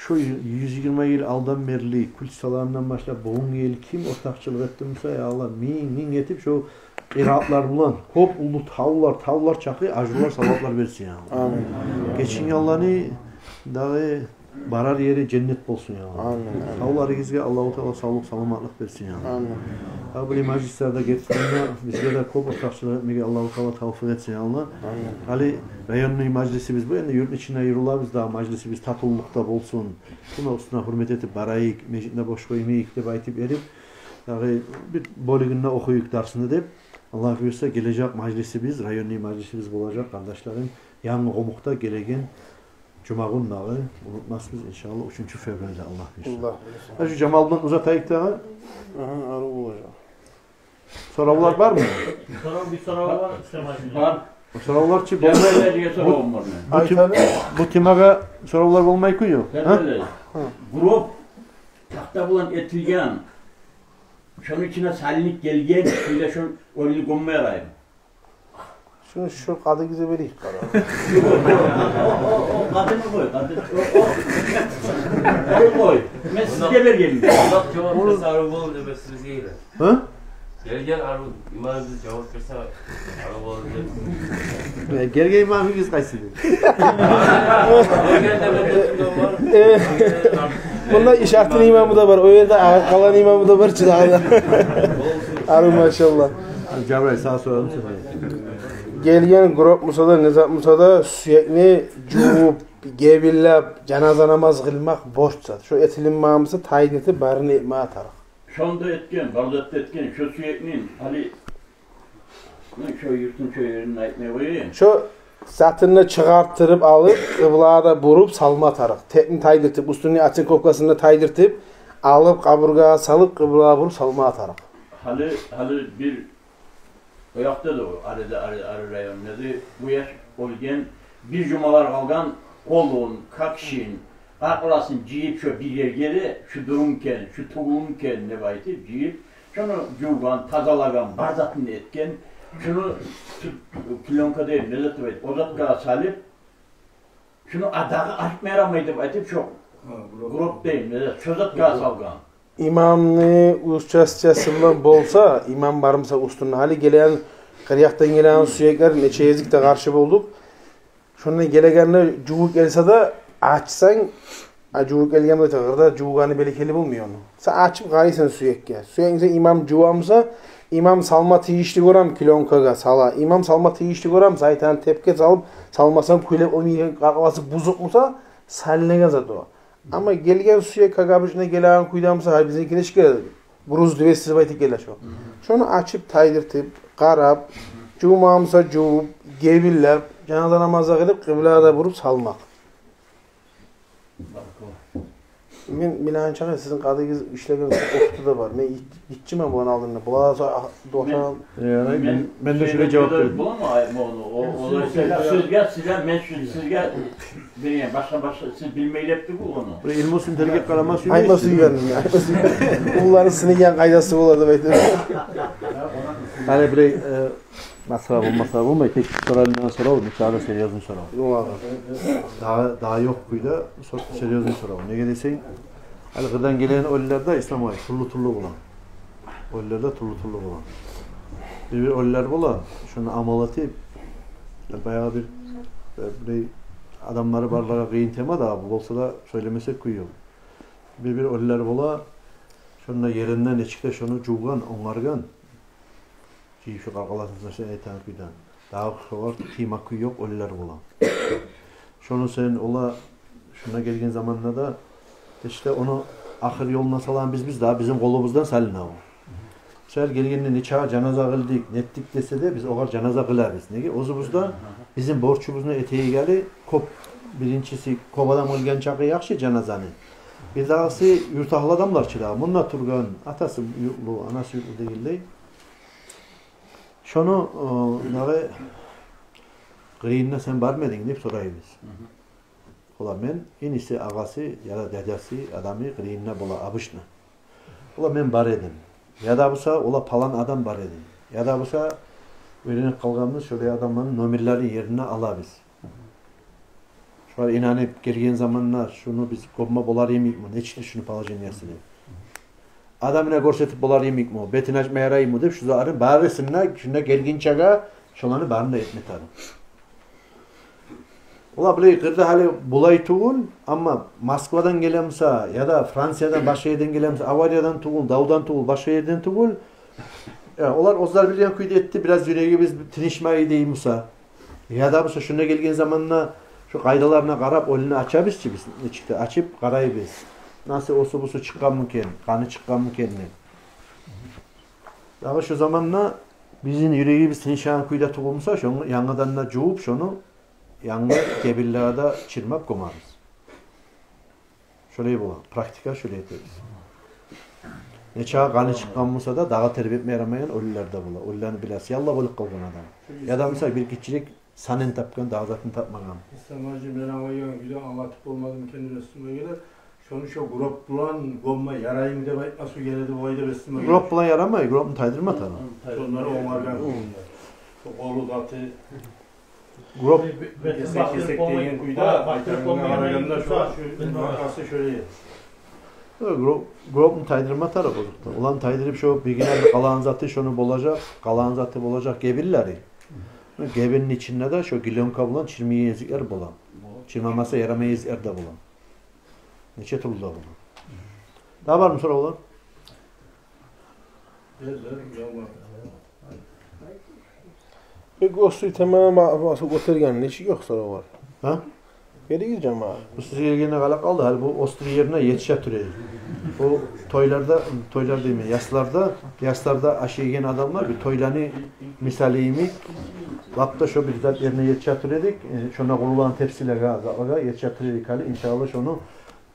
Шо юз йигирма йыл алдан берли, кюлт саларындан башлап, бугюнге ерли ким ортакъчылыкъ этди буса, я Аллагь, минг, минг этип, шо къыраатлар булан, кёп уллу тавлар, тавлар чакъы ажрулар, саваплар берсин, я Аллагь. Амин. Гечингенлени дагъы барар ери женнет болсун, я Аллагь. Амин, амин. Тавларыгъызгъа Аллагьу Таала савлукъ, саламатлыкъ берсин, я Аллагь. Амин. Гьа, булай мажлислерде гетгенде бизге де кёп ортакъчылыкъ этмеге Аллагьу Таала тавфикъ этсин, я Аллагь. Амин. Гьали районный мажлисибиз бу, энди юртну ичинде юрюлебиз дагъы, мажлисибиз татывлукъда болсун. Шуну уьстюне гьюрмет этип барайыкъ, межитни бош къоймайыкъ деп айтып берип, дагъы бир бёлюгюнде охуйукъ дарсны деп. Аллагь буюрса, гележек мажлисибиз, районный мажлисибиз болажакъ, къардашларым, Янгы Къумукъда гелеген Жумагюн дагъы унутмасбыз, иншаллагь, уьчюнчю февральда, Аллагь буюрса. Аллагь буюрса. Гьа, шу жамалдан узатайыкъ дагъы. Агьа, арив болажакъ. Соравлар бармы? Сорав, бир сорав бар, Ислам гьажи. Бар. Соравлар чы болмай. Бу, бу темагъа соравлар болмай кюй ёкъ. Гьа? Гроб тахта булан этилген, шону ичине салынып гелген, шунда шо оьлюню гёмме яраймы? Шуну шу къадыгъызгъа берейик, къара. О, о, о, о, къадыны къой, къадыны. О, о. Къой, къой. Мен сизге бергенмен. Мунда жавап берсе, арив болур деп сизге геле. Гьа? Гелген арив имамыбыз жавап берсе, арив болур деп. Э, гелген имамыгъыз къайсыды? Гелген де, мен де, мен де бар. Э, мунда Ишартны имамы да бар, о ерде Агъакъаланы имамы да бар чы дагъы да. Арив, машаллагь. Жабрайыл, сагъа сорайым, сен. Гелген гроб буса да, не зат буса да, сюекни жувуп, гебинлеп, жаназа намаз къылмакъ борч зат. Шо этилинмей буса, тайдыртып, барын этме тарыкъ. Шону да этген, бары зат да этген, шо сюекни гьали, мен шо юртну, шо ерин айтмай къояйым. Шо затын да чыгъартдырып алып, къыблагъа да буруп салма тарыкъ. Тепни тайдыртып, уьстюню оцинковкасын да тайдыртып, алып, къабургъагъа салып, къыблагъа буруп салма тарыкъ. Гьали, гьали бир о якъда да, о арада, ары, ары районда да бу яш оьлген, бир жумалар къалгъан, къолун, капчыгъын, къаркъарасын жыйып, шо бир ерге де, шу дурум экен, шу тувулум экен деп айтып, жыйып, шону жувгъан, тазалагъан, бар затын этген, шуну ту-, плёнка дейм, не зат деп айтып, о затгъа салып, шуну а дагъы ачма ярамай деп айтып, шо гроб дейм, не зат, шо затгъа салгъан. Имамны участиясы булан болса, имам бар буса уьстюнде, гьали гелеген, къыр якъдан гелеген сюеклер, нече гезик де къаршы болдукъ. Шонда гелегенде жувуп гелсе де, ачсанг, а, жувуп гелген болса, къырда жувгъаны берекетли болмай ону. Сен ачып къарайсан сюекге. Сюекни сен имам жувамса, имам салма тийишли гёрем плёнкагъа сала. Имам салма тийишли гёрем, сайтан тепге салып, салмасанг кюйлеп, о миген къаркъарасы бузукъ буса, салынагъан зат о. Амма гелген сюек, как обычно гелеген кюйде буса, гьай, бизинкиде ишге груз двести деп айтып геле шо. Шону ачып, тайдыртып, къарап, жувма буса жувуп, гебинлеп, жаназа намазы къылып, къыблагъа да буруп салмакъ. Мен билеген чакъы, сизин къадыгъыз ишлеген опыты да бар. Мен ит-, итчимен буланы алдында. Булар да сора, а, докан. Мен, мен, мен де шулай жавап бердим. Боламы, ай, ону, о, о, сиз, сиз, сизге, сизге, мен шу, сизге берген, башгъа, башгъа, сиз билмей деп тюгюл ону. Бир илмусун тергеп къарама сюймейсиз. Айтма сюйгеним, айтма сюйгеним. Уллуланы сынайгъан къайдасы бола деп айтып. Гьали бир, э, масхара болмаса болмай, тек сорайгъан сорав, нечакъы да серьёзный сорав. Болар. Дагъы, дагъы ёкъ кюйде со-, серьёзный сорав. Неге десенг, гьали къырдан гелеген оьлюлер де, Ислам агъай, тюрлю-тюрлю бола. Оьлюлер де тюрлю-тюрлю бола. Бир-бир оьлюлер бола, шону амал этип, баягъы бир, э, бир адамлары барлагъа къыйын тема да, бу болса да сёйлемесек кюй ёкъ. Бир-бир оьлюлер бола, шонда еринден нечик де шону жувгъан, онгаргъан. Жыйып шо къаркъарасын, шо этеген кюйден. Дагъы шолар тийме кюй ёкъ оьлюлер бола. Шону сен, ола, шунда гелген заманда да, ишде, ону ахыр ёлуна салагъан биз, биз дагъы, бизин къолубуздан салына о. Шо гелгенде нечакъы жаназа къылдыкъ, нетдик десе де, биз огъар жаназа къылабыз. Неге? Оьзюбюз де бизин борчубузну этейик гьали, кёп, биринчиси, кёп адам къылгъан чакъы яхшы жаназаны. Бирдагъысы, юрт агьлю адамлар чы дагъы. Мунда тургъан, атасы юртлу, анасы юртлу дегенлей. Шону, э, дагъы къырыйына сен бармы эдинг деп сорайбыз. Ола, мен, иниси, агъасы яда дядясы адамы къырыйында бола обычно. Ола, мен бар эдим. Яда буса, ола, палан адам бар эди. Яда буса, уьйренип къалгъанбыз, шолай адамланы номерлерин ерине алабыз. Шолар инанып гелген заманда, шуну биз гёмме болар йимикми, нечик де шуну положениясы деп. Адамына гёрсетип болар йимикми, бетин ачма яраймы деп, шу затланы барысын да, шунда гелгинчеге шоланы барын да этме тарыкъ. Ола, билей, къырда гьали булай тюгюл, амма Москвадан гелемиса, яда Франциядан, башгъа ерден гелемиса, авариядан тюгюл, давдан тюгюл, башгъа ерден тюгюл. Э, олар оьзлер билген кюйде этди, бираз юрегибиз тынышмай деймиса. Яда буса шунда гелген заманда шу къайдаларына къарап, оьлюню ачабыз чы биз, нечик де ачып къарайбыз. Насип, осу-бусу чыкъгъанмы экен, къаны чыкъгъанмы экен деп. Дагъы шу заманда бизин юрегибиз тынышагъан кюйде тюгюл буса, шону янгыдан да жувуп, шону янгы гебинлеге де чырмап гёмебиз. Шолай бола, практика шолай этебиз. Нечакъы къаны чыкъгъан буса да, дагъы тербетме ярамайгъан оьлюлер де бола. Оьлюлени билеси ялла болуп къалгъан адам. Яда, мисал, бир гиччирек санын тапгъан, дагъы затын тапмагъан. Ислам гьажи, мен англайгъан кюйде англатып болмадым, кенде эсиме геле. Шону шо гроб булан гёмме яраймы деп айтмасы геле деп, олай деп эсиме геле. Гроб булан ярамай, гробну тайдырма тарыкъ. Шондан онгаргъан кюйде. Шо къолу заты. Гроб. Кесек, кесек деген кюйде, айтагъангъа къарагъанда, шо, шо маркасы шолай. Гроб, гробну тайдырма тарыкъ озокъда. Оланы тайдырып, шо биргине бир къалагъан заты, шону болажакъ, къалагъан заты болажакъ гебинлери. Гебинни ичинде де шо клеёнка булан чырмайгъан гезиклер бола. Чырмамаса ярамайгъан гезиклер де бола. Нече тюрлю де бола. Дагъы бармы соравлар? Бек острый теманы ма-, ма-, гётерген, нечик ёкъ соравлар? Гьа? Гелигиз, жамаат. Бу сиз гелгенде къала къалды, гьали бу острый ерине етише тура эди. Бу тойларда, тойлар деймен, ясларда, ясларда аш ийген адамлар, бир тойланы мисалы йимик, лап да шо бир зат ерине етише тура эдик, э, шонда къурулагъан тепсилеге, затлагъа етише тура эдик гьали, иншаллагь, шону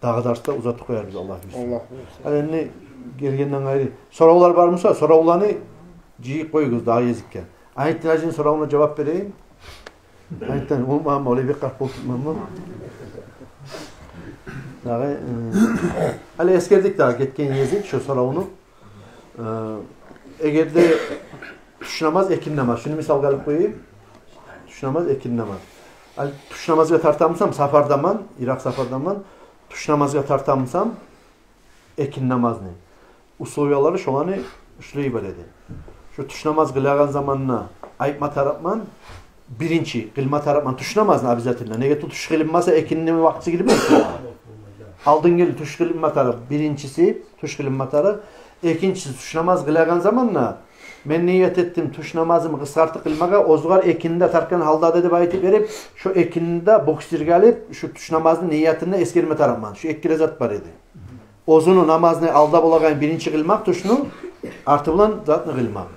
дагъы дарсда узатып къоярбыз, Аллагь буюрса. Аллагь буюрса. Гьали энди гелгенден къайры соравлар бар буса, соравланы жыйып къоюгъуз дагъы гезикге. Айнутдин гьажини соравуна жавап берейим. Айнутдин, о, мама, олай бек къарт болуп турманмы? Дагъы, э, гьали эсгердик дагъы гетген гезик шо соравну. Э, эгерде тюш намаз, экинни намаз, шуну мисалгъа алып къояйым. Тюш намаз, экинни намаз. Гьали тюш намазгъа тартамысам, сапардаман, йыракъ сапардаман, тюш намазгъа тартамысам, экинни намазны условиялары шоланы шулай бар эди. Шо тюш намаз къылагъан заманда айтма тарыкъман, биринчи къылма тарыкъман тюш намазны обязательно. Неге тюгюл, тюш къылынмаса, экинни вакътиси гирмей. Алдын гелип тюш къылынма тарыкъ, биринчиси тюш къылынма тарыкъ. Экинчиси, тюш намаз къылагъан заманда мен ният этдим тюш намазымны къысгъартып къылмагъа, озгъар экинни де тартгъан гьалда деп айтып берип, шо экинни де боксирге алып, шо тюш намазны ниятын да эсгерме тарыкъман. Шо эки де зат бар эди. Оьзюню намазны алда болагъан биринчи къылмакъ тюшню, арты булан затны къылмакъ.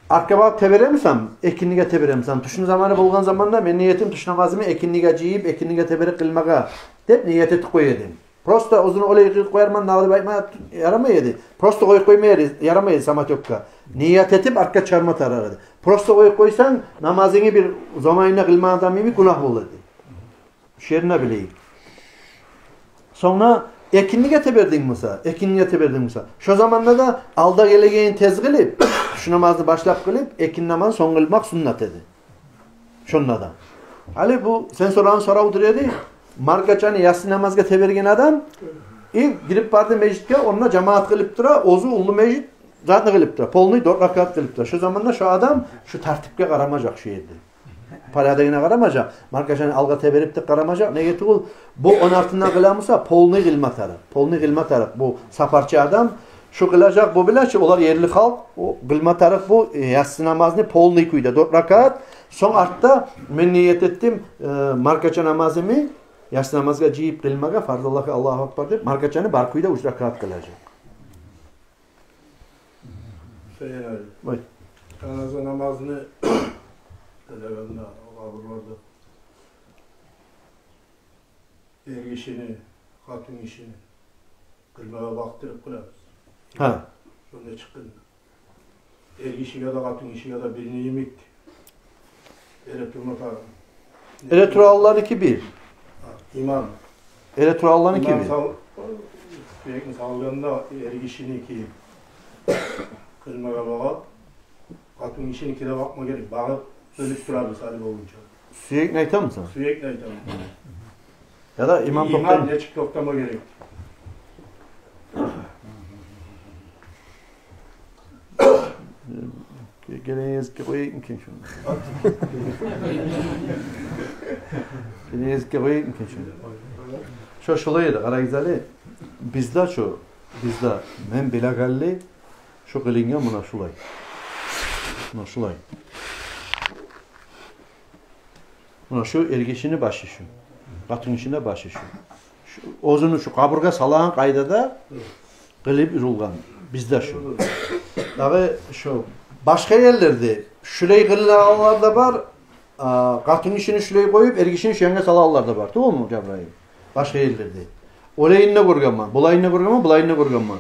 Артгъа багъып теберемисем, экинниге теберемисем, тюшню заманы болгъан заманда мен ниятым тюш намазымны экинниге жыйып, экинниге теберип къылмагъа деп ният этип къоя эдим. Просто оьзюню олай къылып къоярман дагъы деп айтма ярамай эди. Просто къоюп къойма ярамай эди самотёкка. Ният этип артгъа чыгъарма тарыкъ эди. Просто къоюп къойсанг, намазынгны бир заманында къылмагъан адам йимик гюнагь бола эди. Шо ерин билейик. Сонг экинниге тебердинг буса, экинниге тебердинг буса, шо заманда да алда гелегенин тез къылып, тюш намазны башлап къылып, экинни намазны сонг къылмакъ суннат эди. Шонда да. Гьали бу сен сорагъан сорав дюр эди. Маркачаны ясси намазгъа теберген адам, и гирип барды межитге, онда жамаат къылып тура, оьзю уллу межит затны къылып тура, полный дёрт ракаат къылып тура. Шо заманда шо адам шо тартипге къарамажакъ шо ерде. Порядогуна къарамажакъ, маркачаны алгъа теберип деп къарамажакъ. Неге тюгюл, бу ону артындан къыламыса, полный къылма тарыкъ. Полный къылма тарыкъ. Бу сапарчы адам шо къылажакъ, бу биле чи, олар ерли халкъ, о къылма тарыкъ бу, э, ясси намазны полный кюйде, дёрт ракаат. Сонг артда мен ният этдим, э, маркача намазымны ясси намазгъа жыйып къылмагъа, фарз Аллагьгъа, Аллагьу акбар деп, маркачаны бар кюйде уьч ракаат къылажакъ. Саялы. Вай. Жаназа намазны къылагъанда къабурларда эргишини, къатынгишини къылмагъа бакътырып къылабыз. Гьа. Шонда чыкъгъан. Эргишиге де, къатынгишиге де бирини йимик эретурма тарыкъ. Эретурагъанланыки бир. Гьа, имам. Эретурагъанланыки бир. Имам сал-, сюекни салгъанда эргишиники къылмагъа багъып, къатынгишиники де бакъма герек. Багъып, бёлюп турабыз гьали болгъунча. Сюекни айтамысан? Сюекни айтаман. Яда имам, имам токътай- нечик токътама герек? Ге-, гелеген гезикге къояйыкъмы экен шону? Гелеген гезикге къояйыкъмы экен шону? Шо шолай эди, къарагъыз гьали. Бизде шо, бизде, мен билегенли, шо къылынгъан муна шулай. Муна шулай. Муна шу эргишини башы шу. Къатынгишини башы шу. Шу, оьзюню шу къабургъа салагъан къайдада къылып юрюлген. Бизде шу. Дагъы шу башгъа ерлерде шулай къылагъанлар да бар, А, къатын гишини шулай къоюп, эр гишини шу янгъа салагъанлар да бар, тюгюлмю, Жабраил? Башгъа ерлерде. Олайын да гёргенмен, булайын да гёргенмен, булайын да гёргенмен.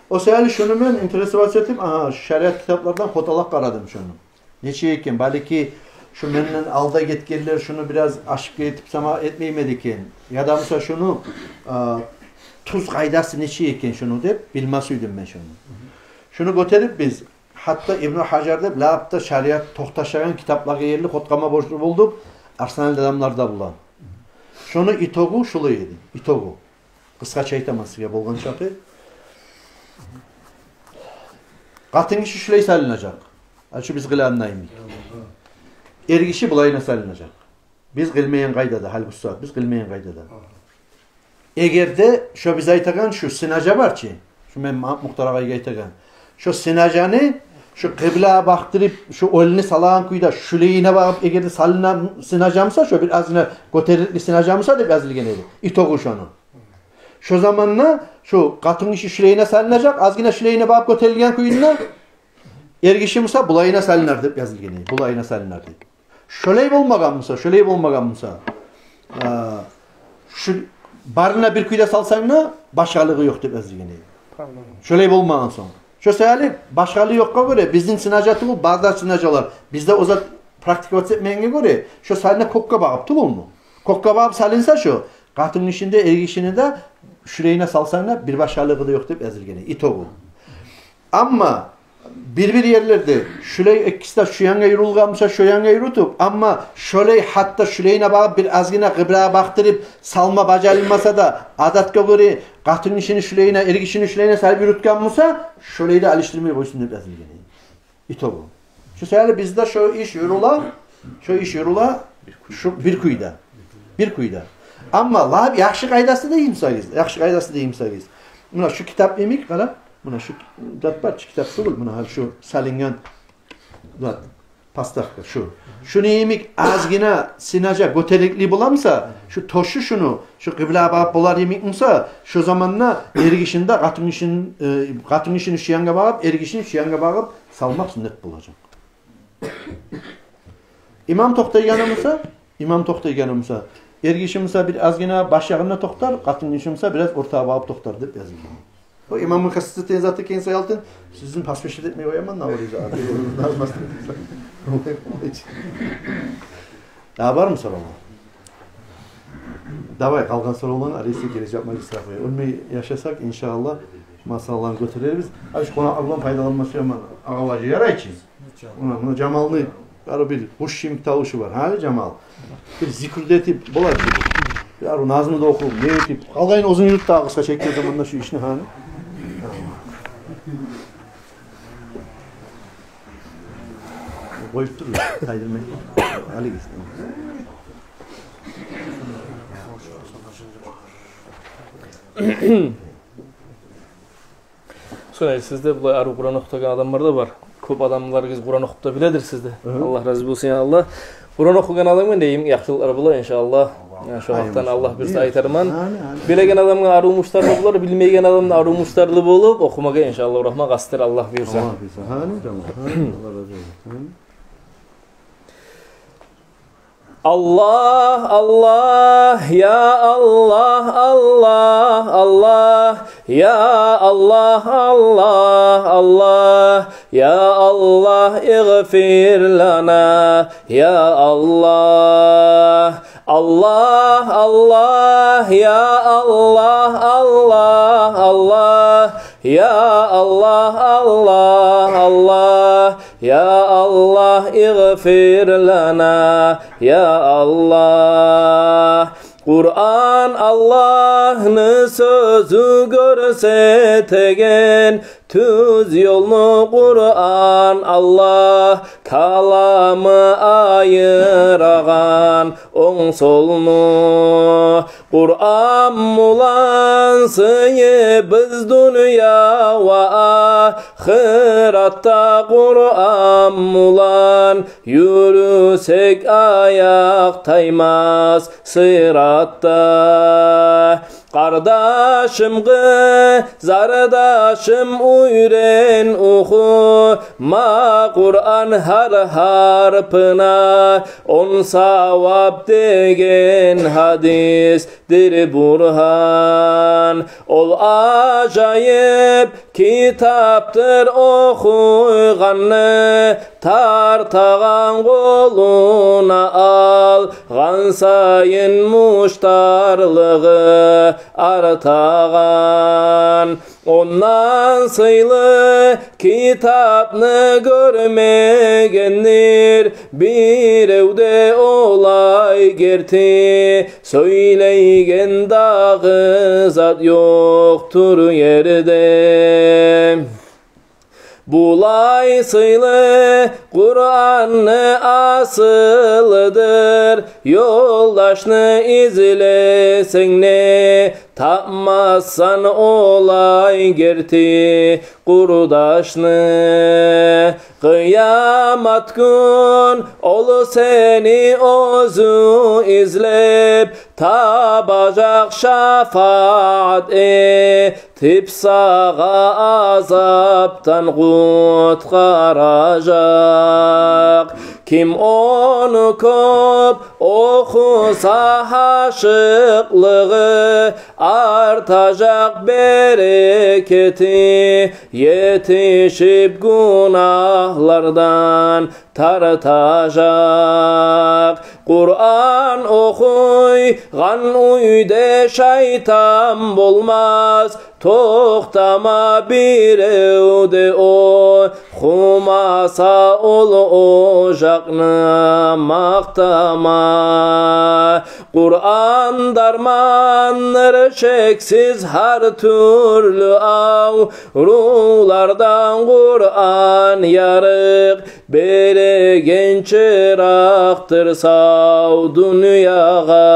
О саялы шуну мен интересоваться этип, агьа, шариат китаплардан хаталап къарадым шуну. Нечик экен, балики, шу менден алда гетгенлер шуну бираз ашып гетип сама этмейми эди экен? Яда буса шуну, а, тюз къайдасы нечик экен шуну деп билме сюйдюм мен шуну. Шуну гётерип биз, гьатта Ибну Гьажар деп лап да шариат токъташагъан китаплагъа ерли хаталама борчлу болдукъ, Арслан адамлар да булан. Шуну итогу шулай эди, итогу. Къысгъача айтаман сизге болгъан чакъы. Къатын гиши шулай салынажакъ. Гьали шу биз къылагъан йимик. Эр гиши булайына салынажакъ. Биз къылмайгъан къайдада, гьали бу сагьат биз къылмайгъан къайдада. Эгер де шо биз айтагъан шу синажа бар чы, шу мен Ма-, Мухтар агъайгъа айтагъан, шо синажаны шу къыблагъа бакъдырып, шу оьлюню салагъан кюйде, шулайына багъып, эгер де салына синажа буса, шо бир азгъына гётериликли синажа буса деп язылгъан эди. Итогу шону. Шо заманда шу къатын гиши шулайына салынажакъ, азгъына шулайына багъып гётерилген кюйде, эр гиши буса булайына салынар деп язылгъан эди. Булайына салынар деп. Шолай болмагъан буса, шолай болмагъан буса, а, шу барына бир кюйде салсанг да, башгъалыгъы ёкъ деп язылгъан эди. Шолай болмагъан сонг. Шо саялы башгъалыгъы ёкъгъа гёре, бизин синажа тюгюл, башгъа синажалар. Бизде о зат практиковать этмегенге гёре, шо салына кёкге багъып, тюгюлмю? Кёкге багъып салынса шо, къатын гишини де, эр гишини де шулайына салсанг да, бир башгъалыгъы да ёкъ деп язылгъан эди. Итогу. Амма бир-бир ерлерде шулай экиси де шу янгъа юрюлген буса, шо янгъа юрютюп, амма шолай гьатта шулайына багъып, бир азгъына къыблагъа бакъдырып салма бажарылмаса да, адатгъа гёре къатын гишини шулайына, эр гишини шулайына салып юрютген буса, шолай да алышдырмай къойсун деп язылгъан эди. Итогу. Шо саялы бизде шо иш юрюле, шо иш юрюле шу бир кюйде. Бир кюйде. Амма лап яхшы къайдасы дейим сагъыз, яхшы къайдасы дейим сагъыз. Муна шу китап йимик, къара. Муна шу зат бар чы, китап тюгюл, муна гьали шу салынгъан зат, подставка шу. Шуну йимик азгъына синажа гётериликли бола буса, шу тёшю шуну, шу къыблагъа багъып болар йимик буса, шо заманда эр гишини де, къатын гишини, э, къатын гишини шу янгъа багъып, эр гишини шу янгъа багъып салмакъ суннат болажакъ. Имам токътайгъаны буса, имам токътайгъаны буса, эр гиши буса бир азгъына баш ягъында токътар, къатын гиши буса бираз ортагъа багъып токътар деп язылгъан. О имамны хасияты заты экен саялтын, сизин пасбешет этмей къояман, навриза. Дагъы бармы соравлар? Давай, къалгъан соравланы арайсы гележек мажлисде къояйыкъ. Оьлмей яшасакъ, иншааллагь, масъалаланы гётерербиз. Гьали шу къонакъ булан пайдаланма сюемен, агъалажы, ярай чы. Муна, муна Жамалны, бары бир къуш йимик тавушу бар. Гьали Жамал бир зикру да этип бола чы. Бир арив назму да охуп, не этип. Къалгъанын оьзюнг юрют дагъы, къысгъача чекген заманда шу ишни, гьали. Къоюп тур, тайдырмай. Гьали гелсин. Сонг сизде булай арив Къуран охутагъан адамлар да бар. Кёп адамларыгъыз Къуран охуп да биледир сизде. Агьа. Аллагь рази болсун, я Аллагь. Къуран охугъан адамгъа не йимик яхшылыкълар бола, иншааллагь. Шо вакътиде Аллагь буюрса айтарман. Амин, амин. Билеген адамгъа арив муштарлы болар, билмейген адам да арив муштарлы болуп, охумагъа, иншааллагь, рагьмат къастыр, Аллагь буюрса. Аллагь буюрса. Амин, Аллагь. Амин. Аллагь, Аллагь, я Аллагь, Аллагь, Аллагь, я Аллагь, Аллагь, Аллагь, я Аллагь, игъфир лана, я Аллагь. Аллагь, Аллагь, я Аллагь, Аллагь, Аллагь, я Аллагь, Аллагь, Аллагь, я Аллагь, игъфир лана, я Аллагь. Къуран Аллагьны сёзю, гёрсетеген тюз ёлну. Къуран Аллагь каламы, айырагъан онг-солну. Къуран булан сыйыбыз дюнья ва ахыратда, Къуран булан юрюсек, аякъ таймас сыратда. Къардашым, къызардашым, уьйрен охума Къуран гьар гьарпына, он савап деген гьадисдир бургьан. Ол ажайып китапдыр, охуйгъанны тартагъан, къолуна алгъан сайын муштарлыгъы артагъан. Ондан сыйлы китапны гёрмегендир бирев де олай герти. Сёйлейген дагъы зат ёкъдур ерде. Булай сыйлы Къуранны асылыдыр ёлдашны излесенг де, тапмассан олай герти къурдашны. Къыямат гюн ол сени оьзю излеп табажакъ, шафаат этип сагъа азапдан къутгъаражакъ. Ким ону кёп охуса, гьашыкълыгъы артажакъ, берекети етишип гюнагьлардан тартажакъ. Къуран охуйгъан уьйде шайтан болмас, токътама бирев де охумаса, ол ожакъны макътама. Къуран дармандыр шексиз гьар тюрлю аврувлардан, Къуран ярыкъ береген чыракъдыр сав дюньягъа.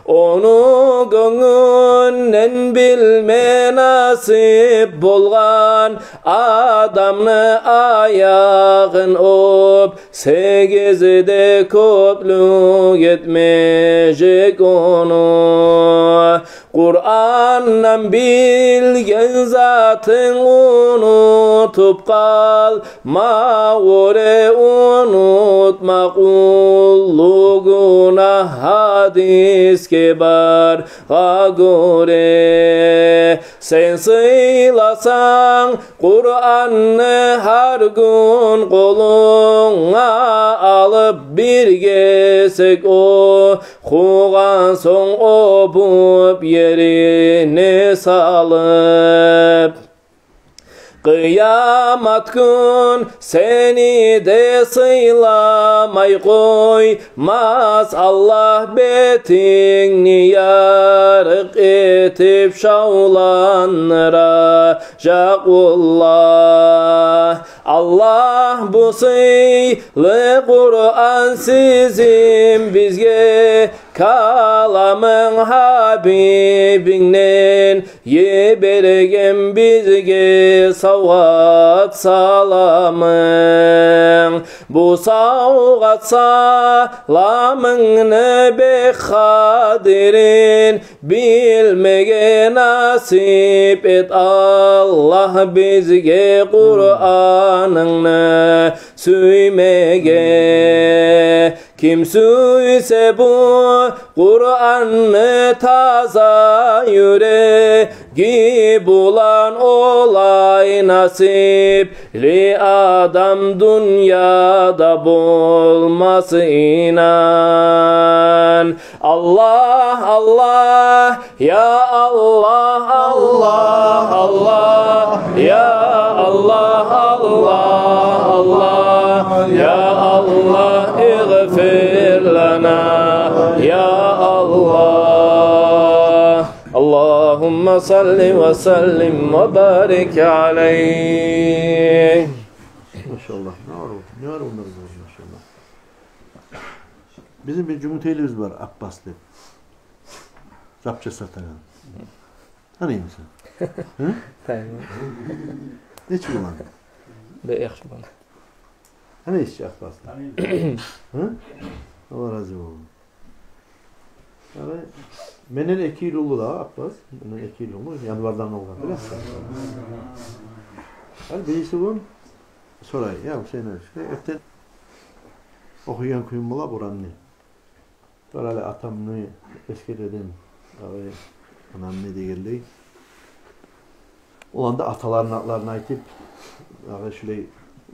Ону гёнгюнден билме насип болгъан адамны аягъын оьп, сегиз де кёплюк этмежек ону. Къурандан билген затынг унутуп къалма гёре, унутмакъ уллу гюнагь, гьадисге баргъа гёре. Сен сыйласанг Къуранны, гьар гюн къолунга алып, бир гесек охугъан сонг оьбюп, ерине салып, къыямат гюн сени де сыйламай къоймас. Аллагь бетингни ярыкъ этип шавландыражакъ, валлагь. Аллагь, бу сыйлы Къуран сизин бизге каламынг, Гьабибингден йиберген бизге савгъат-саламынг. Бу савгъат-саламынгны бек къадирин билмеге насип эт, Аллагь, бизге Къуранынгны сюймеге. Ким сюйсе бу Къуранны таза юреги булан, олай насипли адам дюньяда болмас, инан. Аллагь, Аллагь, я Аллагь, Аллагь, Аллагь, я Аллагь, Аллагь, Аллагь, я Аллагь, игъфир лана, я Аллагь. Аллагьумма салли ва саллим ва барик алайгь. Машаллагь. Не бар, не бар онда, машаллагь. Бизин бир жумутейлибиз бар, Аппас деп. Запчасть сатагъан. Таныймысан? Гьы? Таныйман. Нечик болгъан? Бек яхшы болгъан. Гьана ишчи Аппас. Гьы? Аллагь рази болгъур. Ягъни, менден эки йыл уллу да Аппас, менден эки йыл уллу, январдан къалгъан, билесиз. Гьали бириси гюн сорай: «Я, Гьусейн, эртен охуйгъан кююм бола Къуранны. Бар, гьали атамны эсгередим, агъай, анамны дегенлей. Олар да аталарыны атларын айтып, агъай, шулай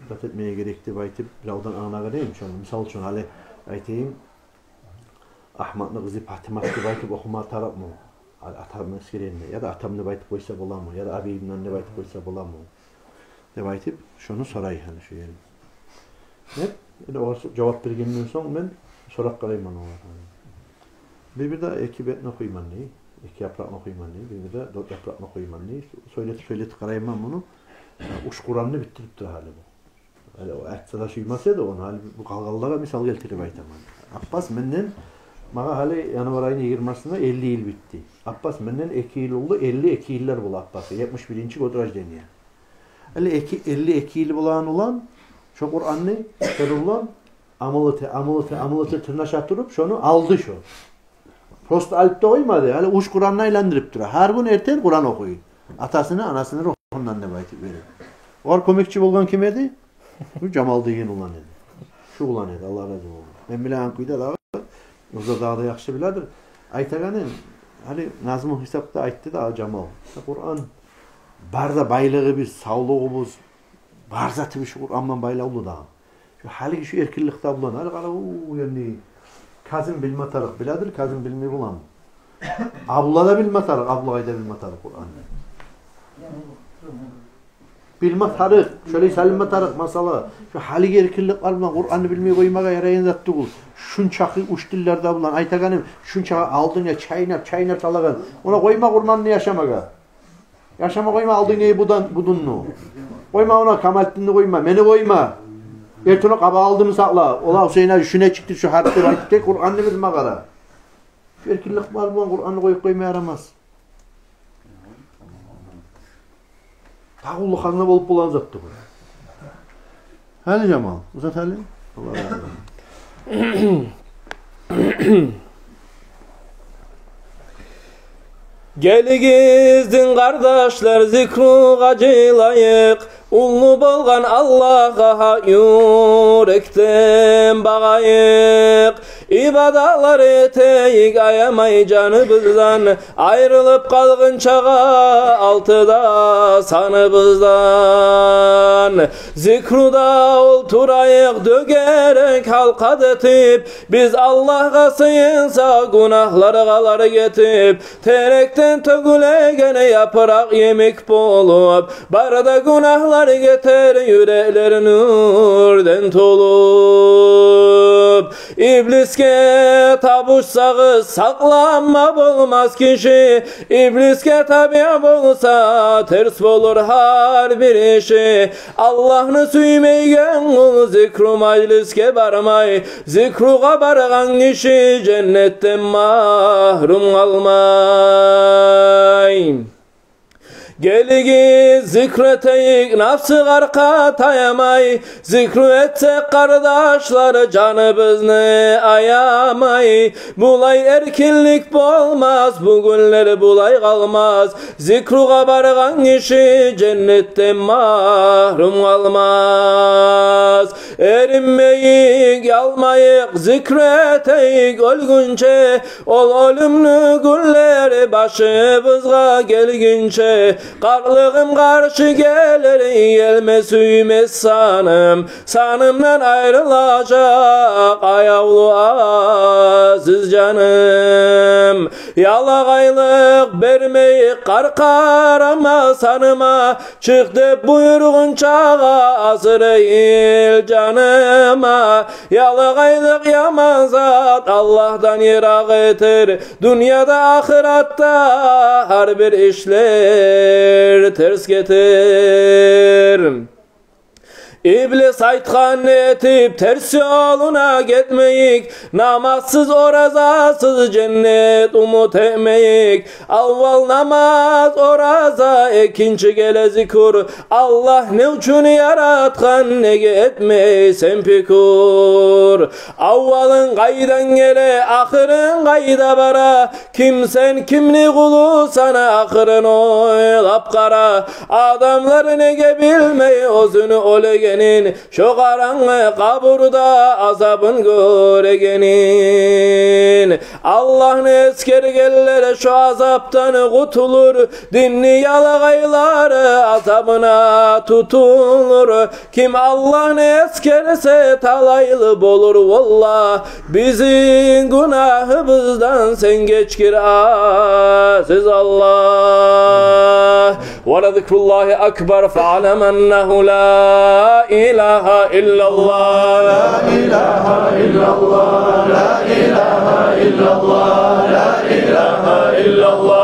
зат этмеге герек деп айтып, биревден англап гелейим шону. Мисал учун, гьали айтайым, Агьматны къызы Патимат деп айтып охума тарыкъмы? Гьали атамны эсгерегенде, яда атам деп айтып къойса боламы? Яда абийимден деп айтып къойса боламы?» — деп айтып, шону сорай гьали шо ерин. Мен, энни, огъар жавап бергенден сонг, мен сорап къарайман огъар. Бир-бирде эки бетни охуйман дей, эки япыракъны охуйман дей, бир-бирде дёрт япыракъны охуйман дей. Сёйлетип, сёйлетип къарайман муну. Уьч Къуранны битдирип тура гьали бу. Гьали о айтса да сюймес эди ону, гьали бу къалгъанлагъа мисал гелтирип айтаман. Аппас менден, магъа гьали январь айны йигирмасында элли йыл битди. Аппас менден эки йыл уллу, элли эки йыллар бола Аппасгъа, етмиш биринчи год рождения. Гьали эки, элли эки йыл болагъан улан шо Къуранны, шо улан амал эте, амал эте, амал эте, тырнаша туруп, шону алды шо. Просто алып да къоймады, гьали уьч Къуранны айландырып тура. Гьар гюн эртен Къуран охуй. Атасыны, анасыны рухундан деп айтып бере. Огъар кёмекчи болгъан ким эди? Бу Жамал деген улан эди. Шу улан эди, Аллагь рази болгъан. Мен билеген кюйде дагъы, оьзю дагъы да яхшы биледир. Айтагъаным, гьали назму гьисапда айтды да Жамал. Къуран бар да байлыгъыбыз, савлугъубуз, бар затыбыз шу Къуранман байлавлу дагъы. Шу гьалиги шу эркинликде булан, гьали къара, у, энни Казим билме тарыкъ, биледир, Казим билмей боламы? Абдулла да билме тарыкъ, Абдуллагь да билме тарыкъ Къуранны. Билме тарыкъ, шолай салынма тарыкъ, масала. Шу гьалиги эркинликлер булан Къуранны билмей къоймагъа ярайгъан зат тюгюл. Шунчакъы уьч тиллерде булан, айтагъаным, шунчакъы алдынга чайнап, чайнап талагъан. Огъар къойма Къуранны яшамагъа. Яшама къойма алдынгдагъы будан, будунну. Къойма огъар, Камалитдинни къойма, мени къойма. Эртен о къаба алдымы сакъла. Ола Гьусейн-гьажи, шу нечикдир шу гьарп деп айтып, тек Къуранны билме къара. Шу эркинлик бар булан Къуранны къоюп къойма ярамас. Дагъы уллу хазна болуп болагъан зат тюгюл. Гьали, Жамал, узат гьали. Аллагь рази болсун. Гелигиз, дин къардашлар, зикругъа жыйылайыкъ. Уллу болгъан Аллагьгъа гьакъ юрекден багъайыкъ. Ибадатлар этейик аямай жаныбыздан, айрылып къалгъынчагъа алты да саныбыздан. Зикруда олтурайыкъ дёгерек гьалкъа этип, биз Аллагьгъа сыйынсакъ, гюнагьлар къалар гетип, терекден тёгюлеген япыракъ йимик болуп, бары да гюнагьлар гетер, юреклер нюрден толуп. Иблисге табушсагъыз, сакъланма болмас киши. Иблисге табиъ болса, терс болур гьар бир иши. Аллагьны сюймейген къул зикру мажлисге бармай. Зикругъа баргъан киши женнетден магьрюм къалмай. Гелигиз, зикру этейик напсыгъа аркъа таямай. Зикру этсек, къардашлар, жаныбызны аямай. Булай эркинлик болмас, бу гюнлер булай къалмас. Зикругъа баргъан киши женнетден магьрюм къалмас. Эринмейик, ялмайыкъ, зикру этейик оьлгюнче. Ол оьлюмню гюнлери башыбызгъа гелгинче. Къартлыгъым къаршы гелер, гелме сюймес саным. Санымдан айрылажакъ аявлу азиз жаным. Ялагъайлыкъ бермейик къаркъарама, саныма. Чыкъ деп буюргъунчагъа Азрайыл жаныма. Ялагъайлыкъ яман зат, Аллагьдан йыракъ этер. Дюньяда, ахыратда гьар бир ишлер терс гетер. Иблис айтгъанны этип, терс ёлуна гетмейик. Намазсыз, оразасыз женнет умут этмейик. Аввал намаз, ораза, экинчи геле зикр. Аллагь не учун яратгъан, неге этмейсен пикир? Аввалынг къайдан геле, ахырынг къайда бара? Ким сен, кимни къулусан, ахырын ойлап къара. Адамлар неге билмей оьзюню оьлегенин, шо къарангы къабурда азабын гёрегенин? Аллагьны эсгергенлер шо азапдан къутулур, динни ялагъайлары азабына тутулур. Ким Аллагьны эсгерсе, талайлы болур, валлагь. Бизин гюнагьыбыздан сен гечгир, азиз Аллагь. ولذكر الله أكبر، فاعلم أنه لا إله إلا الله. لا إله إلا الله، لا إله إلا الله، لا إله إلا الله.